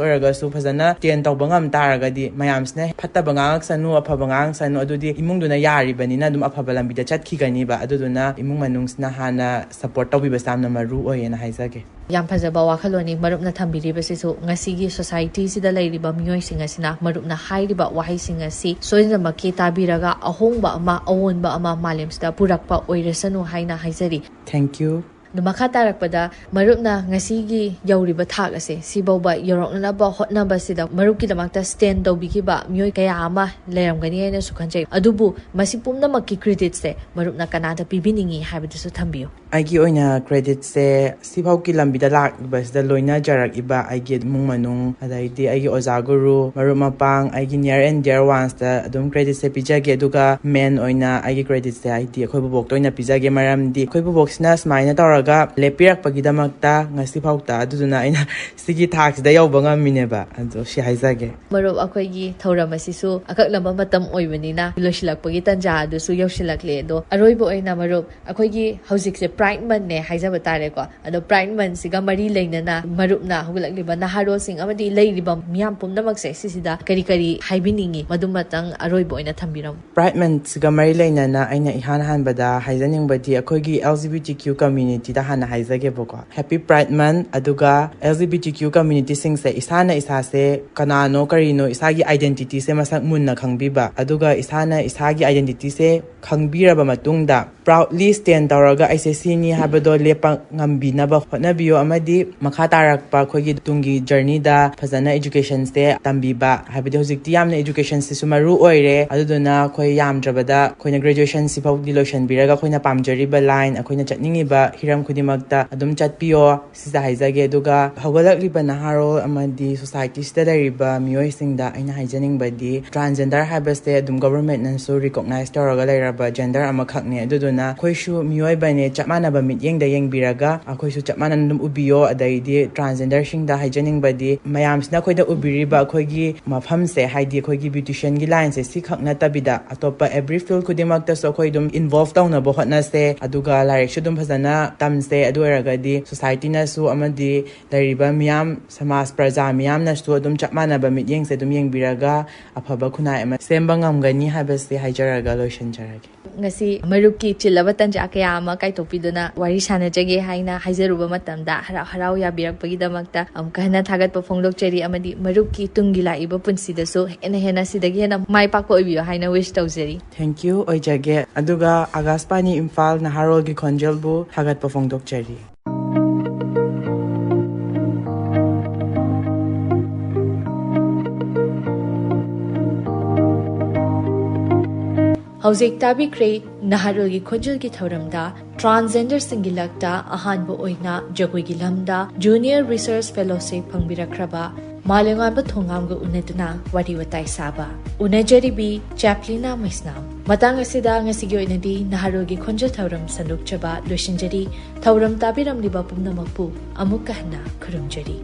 ꯑꯣꯏꯔꯒꯁꯨ ꯐꯖꯅ stand ꯇꯧꯕ ꯉꯝ ꯇꯥꯔꯒꯗꯤ ꯃꯌꯥꯝꯁꯤꯅ ꯐꯠꯇꯕ ꯉꯥꯡꯉꯛꯁꯅꯨ, ꯑꯐꯕ ꯉꯥꯡꯉꯛꯁꯅꯨ, ꯑꯗꯨꯗꯤ ꯏꯃꯨꯡꯗꯨꯅ ꯌꯥꯔꯤꯕꯅꯤꯅ ꯑꯗꯨꯝ ꯑꯐꯕ ꯂꯝꯕꯤꯗ ꯆꯠꯈꯤꯒꯅꯤꯕ꯫ ꯑꯗꯨꯗꯨꯅ ꯏꯃꯨꯡ ꯃꯅꯨꯡꯁꯤꯅ ꯍꯥꯟꯅ support ꯇꯧꯕꯤꯕꯁꯦ ꯌꯥꯝꯅ ꯃꯔꯨ ꯑꯣꯏꯌꯦꯅ ꯍꯥꯏꯖꯒꯦ꯫ ꯌꯥꯝ ꯐꯖꯕ ꯋꯥꯈꯜꯂꯣꯟꯅꯤ ꯃꯔꯨꯞꯅ ꯊꯝꯕꯤꯔꯤꯕꯁꯤꯁꯨ꯫ ꯉꯁꯤꯒꯤ ꯁꯣꯁꯥꯏꯇꯤꯁꯤꯗ ꯂꯩꯔꯤꯕ ꯃꯤꯑꯣꯏꯁꯤꯡ ꯑꯁꯤꯅ ꯃꯔꯨꯞꯅ ꯍꯥꯏꯔꯤꯕ ꯋꯥꯍꯩꯁꯤꯡ ꯑꯁꯤ ꯁꯣꯏꯗꯅꯃꯛꯀꯤ ꯇꯥꯕꯤꯔꯒ ꯑꯍꯣꯡꯕ ꯑꯃ, ꯑꯑꯣꯟꯕ ꯑꯃ ꯃꯥꯂꯦꯝꯁꯤꯗ ꯄꯨꯔꯛꯄ ꯑꯣꯏꯔꯁꯅꯨ ꯍꯥꯏꯅ ꯍꯥꯏꯖꯔꯤ꯫ Thank you. ꯑꯗꯨ ꯃꯈꯥ ꯇꯥꯔꯛꯄꯗ ꯃꯔꯨꯞꯅ ꯉꯁꯤꯒꯤ ꯌꯧꯔꯤꯕ ꯊꯥꯛ ꯑꯁꯦ ꯁꯤꯐꯥꯎꯕ ꯌꯧꯔꯛꯅꯅꯕ ꯍꯣꯠꯅꯕꯁꯤꯗ ꯃꯔꯨꯞꯀꯤꯗꯃꯛꯇ stand ꯇꯧꯕꯤꯈꯤꯕ ꯃꯤꯑꯣꯏ ꯀꯌꯥ ꯑꯃ ꯂꯩꯔꯝꯒꯅꯤ ꯍꯥꯏꯅꯁꯨ ꯈꯟꯖꯩ꯫ ꯑꯗꯨꯕꯨ ꯃꯁꯤ ꯄꯨꯝꯅꯃꯛꯀꯤ creditꯁꯦ ꯃꯔꯨꯞꯅ ꯀꯅꯥꯗ ꯄꯤꯕꯤꯅꯤꯡꯉꯤ ꯍꯥꯏꯕꯗꯨꯁꯨ ꯊꯝꯕꯤꯌꯨ꯫ ꯑꯩꯒꯤ ꯑꯣꯏꯅ creditꯁꯦ ꯁꯤꯐꯥꯎꯒꯤ ꯂꯝꯕꯤꯗ ꯂꯥꯛꯂꯤꯕꯁꯤꯗ ꯂꯣꯏꯅꯖꯔꯛꯏꯕ ꯑꯩꯒꯤ ꯏꯃꯨꯡ ꯃꯅꯨꯡ, ꯑꯗꯩꯗꯤ ꯑꯩꯒꯤ ꯑꯣꯖꯥ ꯒꯨꯔꯨ, ꯃꯔꯨꯞ ꯃꯄꯥꯡ, ꯑꯩꯒꯤ near and dear onesꯇ ꯑꯗꯨꯝ creditꯁꯦ ꯄꯤꯖꯒꯦ꯫ ꯑꯗꯨꯒ main ꯑꯣꯏꯅ ꯑꯩꯒꯤ creditꯁꯦ ꯍꯥꯏꯗꯤ ꯑꯩꯈꯣꯏ ꯕꯣꯕꯣꯛꯇ ꯑꯣꯏꯅ ꯄꯤꯖꯒꯦ, ꯃꯔꯝꯗꯤ ꯑꯩꯈꯣꯏ ꯕꯣꯕꯣꯛꯁꯤꯅ ꯁꯨꯃꯥꯏꯅ ꯇꯧꯔꯒ ꯂꯦꯞꯄꯤꯔꯛꯄꯒꯤꯗꯃꯛꯇ ꯉꯁꯤꯐꯥꯎꯗ ꯑꯗꯨꯗꯨꯅ ꯑꯩꯅ ꯁꯤꯒꯤ ꯊꯥꯛꯁꯤꯗ ꯌꯧꯕ ꯉꯝꯃꯤꯅꯦꯕ꯫ ꯑꯗꯣ ꯁꯤ ꯍꯥꯏꯖꯒꯦ꯫ ꯃꯔꯨꯞ, ꯑꯩꯈꯣꯏꯒꯤ ꯊꯧꯔꯝ ꯑꯁꯤꯁꯨ ꯑꯀꯛꯅꯕ ꯃꯇꯝ ꯑꯣꯏꯕꯅꯤꯅ ꯂꯣꯏꯁꯤꯜꯂꯛꯄꯒꯤ ꯇꯥꯟꯖꯥ ꯑꯗꯨꯁꯨ ꯌꯧꯁꯤꯜꯂꯛꯂꯦ꯫ ꯑꯗꯣ ꯑꯔꯣꯏꯕ ꯑꯣꯏꯅ ꯃꯔꯨꯞ, ꯑꯩꯈꯣꯏꯒꯤ ꯍꯧꯖꯤꯛꯁꯦ Pride Monthꯅꯦ ꯍꯥꯏꯖꯕ ꯇꯥꯔꯦꯀꯣ꯫ ꯑꯗꯣ Pride Monthꯁꯤꯒ ꯃꯔꯤ ꯂꯩꯅꯅ ꯃꯔꯨꯞꯅ ꯍꯧꯒꯠꯂꯛꯂꯤꯕ ꯅꯍꯥꯔꯣꯜꯁꯤꯡ ꯑꯃꯗꯤ ꯂꯩꯔꯤꯕ ꯃꯤꯌꯥꯝ ꯄꯨꯝꯅꯃꯛꯁꯦ ꯁꯤꯁꯤꯗ ꯀꯔꯤ ꯀꯔꯤ ꯍꯥꯏꯕꯤꯅꯤꯡꯉꯤ, ꯃꯗꯨꯃꯇꯪ ꯑꯔꯣꯏꯕ ꯑꯣꯏꯅ ꯊꯝꯕꯤꯔꯝꯃꯨ꯫ Pride Monthꯁꯤꯒ ꯃꯔꯤ ꯂꯩꯅꯅ ꯑꯩꯅ ꯏꯍꯥꯟ ꯍꯥꯟꯕꯗ ꯍꯥꯏꯖꯅꯤꯡꯕꯗꯤ ꯑꯩꯈꯣꯏꯒꯤ L G B T Q communityꯗ ꯍꯥꯟꯅ ꯍꯥꯏꯖꯒꯦꯕꯀꯣ꯫ Happy Pride Month꯫ ꯑꯗꯨꯒ L G B T Q communityꯁꯤꯡꯁꯦ ꯏꯁꯥꯅ ꯏꯁꯥꯁꯦ ꯀꯅꯥꯅꯣ ꯀꯔꯤꯅꯣ, ꯏꯁꯥꯒꯤ identityꯁꯦ ꯃꯁꯛ ꯃꯨꯟꯅ ꯈꯪꯕꯤꯕ, ꯑꯗꯨꯒ ꯏꯁꯥꯅ ꯏꯁꯥꯒꯤ identityꯁꯦ ꯈꯪꯕꯤꯔꯕ ꯃꯇꯨꯡꯗ proudly stand ꯇꯧꯔꯒ ꯑꯩꯁꯦ ꯁꯤꯅꯤ ꯍꯥꯏꯕꯗꯣ ꯂꯦꯞꯄ ꯉꯝꯕꯤꯅꯕ ꯍꯣꯠꯅꯕꯤꯌꯨ꯫ ꯑꯃꯗꯤ ꯃꯈꯥ ꯇꯥꯔꯛꯄ ꯑꯩꯈꯣꯏꯒꯤ ꯇꯨꯡꯒꯤ journeyꯗ ꯐꯖꯅ educationꯁꯦ ꯇꯝꯕꯤꯕ, ꯍꯥꯏꯕꯗꯤ ꯍꯧꯖꯤꯛꯇꯤ ꯌꯥꯝꯅ educationꯁꯤꯁꯨ ꯃꯔꯨ ꯑꯣꯏꯔꯦ꯫ ꯑꯗꯨꯗꯨꯅ ꯑꯩꯈꯣꯏ ꯌꯥꯝꯗ꯭ꯔꯕꯗ ꯑꯩꯈꯣꯏꯅ graduationꯁꯤꯐꯥꯎꯗꯤ ꯂꯣꯏꯁꯤꯟꯕꯤꯔꯒ ꯑꯩꯈꯣꯏꯅ ꯄꯥꯝꯖꯔꯤꯕ line, ꯑꯩꯈꯣꯏꯅ ꯆꯠꯅꯤꯡꯉꯤꯕ ꯍꯤꯔꯝ ꯈꯨꯗꯤꯡꯃꯛꯇ ꯑꯗꯨꯝ ꯆꯠꯄꯤꯌꯣ꯫ ꯁꯤꯁꯦ ꯍꯥꯏꯖꯒꯦ꯫ ꯑꯗꯨꯒ ꯍꯧꯒꯠꯂꯛꯂꯤꯕ ꯅꯍꯥꯔꯣꯜ ꯑꯃꯗꯤ societyꯁꯤꯗ ꯂꯩꯔꯤꯕ ꯃꯤꯑꯣꯏꯁꯤꯡꯗ ꯑꯩꯅ ꯍꯥꯏꯖꯅꯤꯡꯕꯗꯤ, transgender ꯍꯥꯏꯕꯁꯦ ꯑꯗꯨꯝ governmentꯅꯁꯨ recognize ꯇꯧꯔꯒ ꯂꯩꯔꯕ gender ꯑꯃꯈꯛꯅꯦ꯫ ꯑꯗꯨꯗꯨꯅ ꯑꯩꯈꯣꯏꯁꯨ ꯃꯤꯑꯣꯏꯕꯅꯦ, ꯆꯞ ꯃꯥꯟꯅꯕ ꯃꯤꯠꯌꯦꯡꯗ ꯌꯦꯡꯕꯤꯔꯒ ꯑꯩꯈꯣꯏꯁꯨ ꯆꯞ ꯃꯥꯟꯅꯅ ꯑꯗꯨꯝ ꯎꯕꯤꯌꯣ꯫ ꯑꯗꯩꯗꯤ transgenderꯁꯤꯡꯗ ꯍꯥꯏꯖꯅꯤꯡꯕꯗꯤ, ꯃꯌꯥꯝꯁꯤꯅ ꯑꯩꯈꯣꯏꯗ ꯎꯕꯤꯔꯤꯕ ꯑꯩꯈꯣꯏꯒꯤ ꯃꯐꯝꯁꯦ, ꯍꯥꯏꯗꯤ ꯑꯩꯈꯣꯏꯒꯤ beauticianꯒꯤ lineꯁꯦ ꯁꯤꯈꯛ ꯅꯠꯇꯕꯤꯗ ꯑꯇꯣꯞꯄ every field ꯈꯨꯗꯤꯡꯃꯛꯇꯁꯨ ꯑꯩꯈꯣꯏ ꯑꯗꯨꯝ involve ꯇꯧꯅꯕ ꯍꯣꯠꯅꯁꯦ꯫ ꯑꯗꯨꯒ ꯂꯥꯏꯔꯤꯛꯁꯨ ꯑꯗꯨꯝ ꯐꯖꯅ ꯂꯝꯁꯦ, ꯑꯗꯨ ꯑꯣꯏꯔꯒꯗꯤ ꯁꯣꯁꯥꯏꯇꯤꯅꯁꯨ ꯑꯃꯗꯤ ꯂꯩꯔꯤꯕ ꯃꯤꯌꯥꯝ, ꯁꯃꯥꯖ ꯄ꯭ꯔꯖꯥ ꯃꯤꯌꯥꯝꯅꯁꯨ ꯑꯗꯨꯝ ꯆꯞ ꯃꯥꯟꯅꯕ ꯃꯤꯠꯌꯦꯡꯁꯦ ꯑꯗꯨꯝ ꯌꯦꯡꯕꯤꯔꯒ ꯑꯐꯕ ꯈꯨꯟꯅꯥꯏ ꯑꯃ ꯁꯦꯝꯕ ꯉꯝꯒꯅꯤ ꯍꯥꯏꯕꯁꯤ ꯍꯥꯏꯖꯔꯒ ꯂꯣꯏꯁꯤꯟꯖꯔꯒꯦ꯫ ꯉꯁꯤ ꯃꯔꯨꯞꯀꯤ ꯆꯤꯜꯂꯕ ꯇꯟꯖꯥ ꯀꯌꯥ ꯑꯃ ꯀꯥꯏꯊꯣꯛꯄꯤꯗꯨꯅ ꯋꯥꯔꯤ ꯁꯥꯟꯅꯖꯒꯦ ꯍꯥꯏꯅ ꯍꯥꯏꯖꯔꯨꯕ ꯃꯇꯝꯗ ꯍꯔꯥꯎ ꯍꯔꯥꯎ ꯌꯥꯕꯤꯔꯛꯄꯒꯤꯗꯃꯛꯇ ꯑꯃꯨꯛꯀ ꯍꯟꯅ ꯊꯥꯒꯠꯄ ꯐꯣꯡꯗꯣꯛꯆꯔꯤ, ꯑꯃꯗꯤ ꯃꯔꯨꯞꯀꯤ ꯇꯨꯡꯒꯤ ꯂꯥꯛꯏꯕ ꯄꯨꯟꯁꯤꯗꯁꯨ ꯍꯦꯟꯅ ꯍꯦꯟꯅ ꯁꯤꯗꯒꯤ ꯍꯦꯟꯅ ꯃꯥꯏ ꯄꯥꯛꯄ ꯑꯣꯏꯕꯤꯌꯨ ꯍꯥꯏꯅ wish ꯇꯧꯖꯔꯤ꯫ Thank you, ꯑꯣꯏꯖꯒꯦ꯫ ꯑꯗꯨꯒ ꯑꯒꯥꯁꯄꯥꯅꯤ ꯏꯝꯐꯥꯜ ꯅꯍꯥꯔꯣꯜꯒꯤ ꯈꯣꯟꯖꯦꯜꯕꯨ ꯊꯥꯒꯠꯄ ꯐꯣꯡꯗꯣꯛꯆꯔꯤ꯫ ꯍꯧꯖꯤꯛ ꯇꯥꯕꯤꯈ꯭ꯔꯦ ꯅꯍꯥꯔꯣꯜꯒꯤ ꯈꯣꯟꯖꯦꯜꯒꯤ ꯊꯧꯔꯝꯗ transgenderꯁꯤꯡꯒꯤ ꯂꯛꯇ ꯑꯍꯥꯟꯕ ꯑꯣꯏꯅ ꯖꯒꯣꯏꯒꯤ ꯂꯝꯗ Junior Research Fellowship ꯐꯪꯕꯤꯔꯛꯈ꯭ꯔꯕ ꯃꯥꯂꯦꯝꯉꯥꯟꯕ ꯊꯣꯡꯉꯥꯝꯒ ꯎꯅꯗꯨꯅ ꯋꯥꯔꯤ ꯋꯥꯇꯥꯏ ꯁꯥꯕ ꯎꯅꯖꯔꯤꯕꯤ ꯆꯦꯄ꯭ꯂꯤꯅꯥ ꯃꯩꯁꯅꯥꯝ꯫ ꯃꯇꯥꯡ ꯑꯁꯤꯗ ꯉꯁꯤꯒꯤ ꯑꯣꯏꯅꯗꯤ ꯅꯍꯥꯔꯣꯜꯒꯤ ꯈꯣꯟꯖꯦꯜ ꯊꯧꯔꯝ ꯁꯟꯗꯣꯛꯆꯕ ꯂꯣꯏꯁꯤꯟꯖꯔꯤ꯫ ꯊꯧꯔꯝ ꯇꯥꯕꯤꯔꯝꯂꯤꯕ ꯄꯨꯝꯅꯃꯛꯄꯨ ꯑꯃꯨꯛꯀ ꯍꯟꯅ ꯈꯨꯔꯨꯝꯖꯔꯤ꯫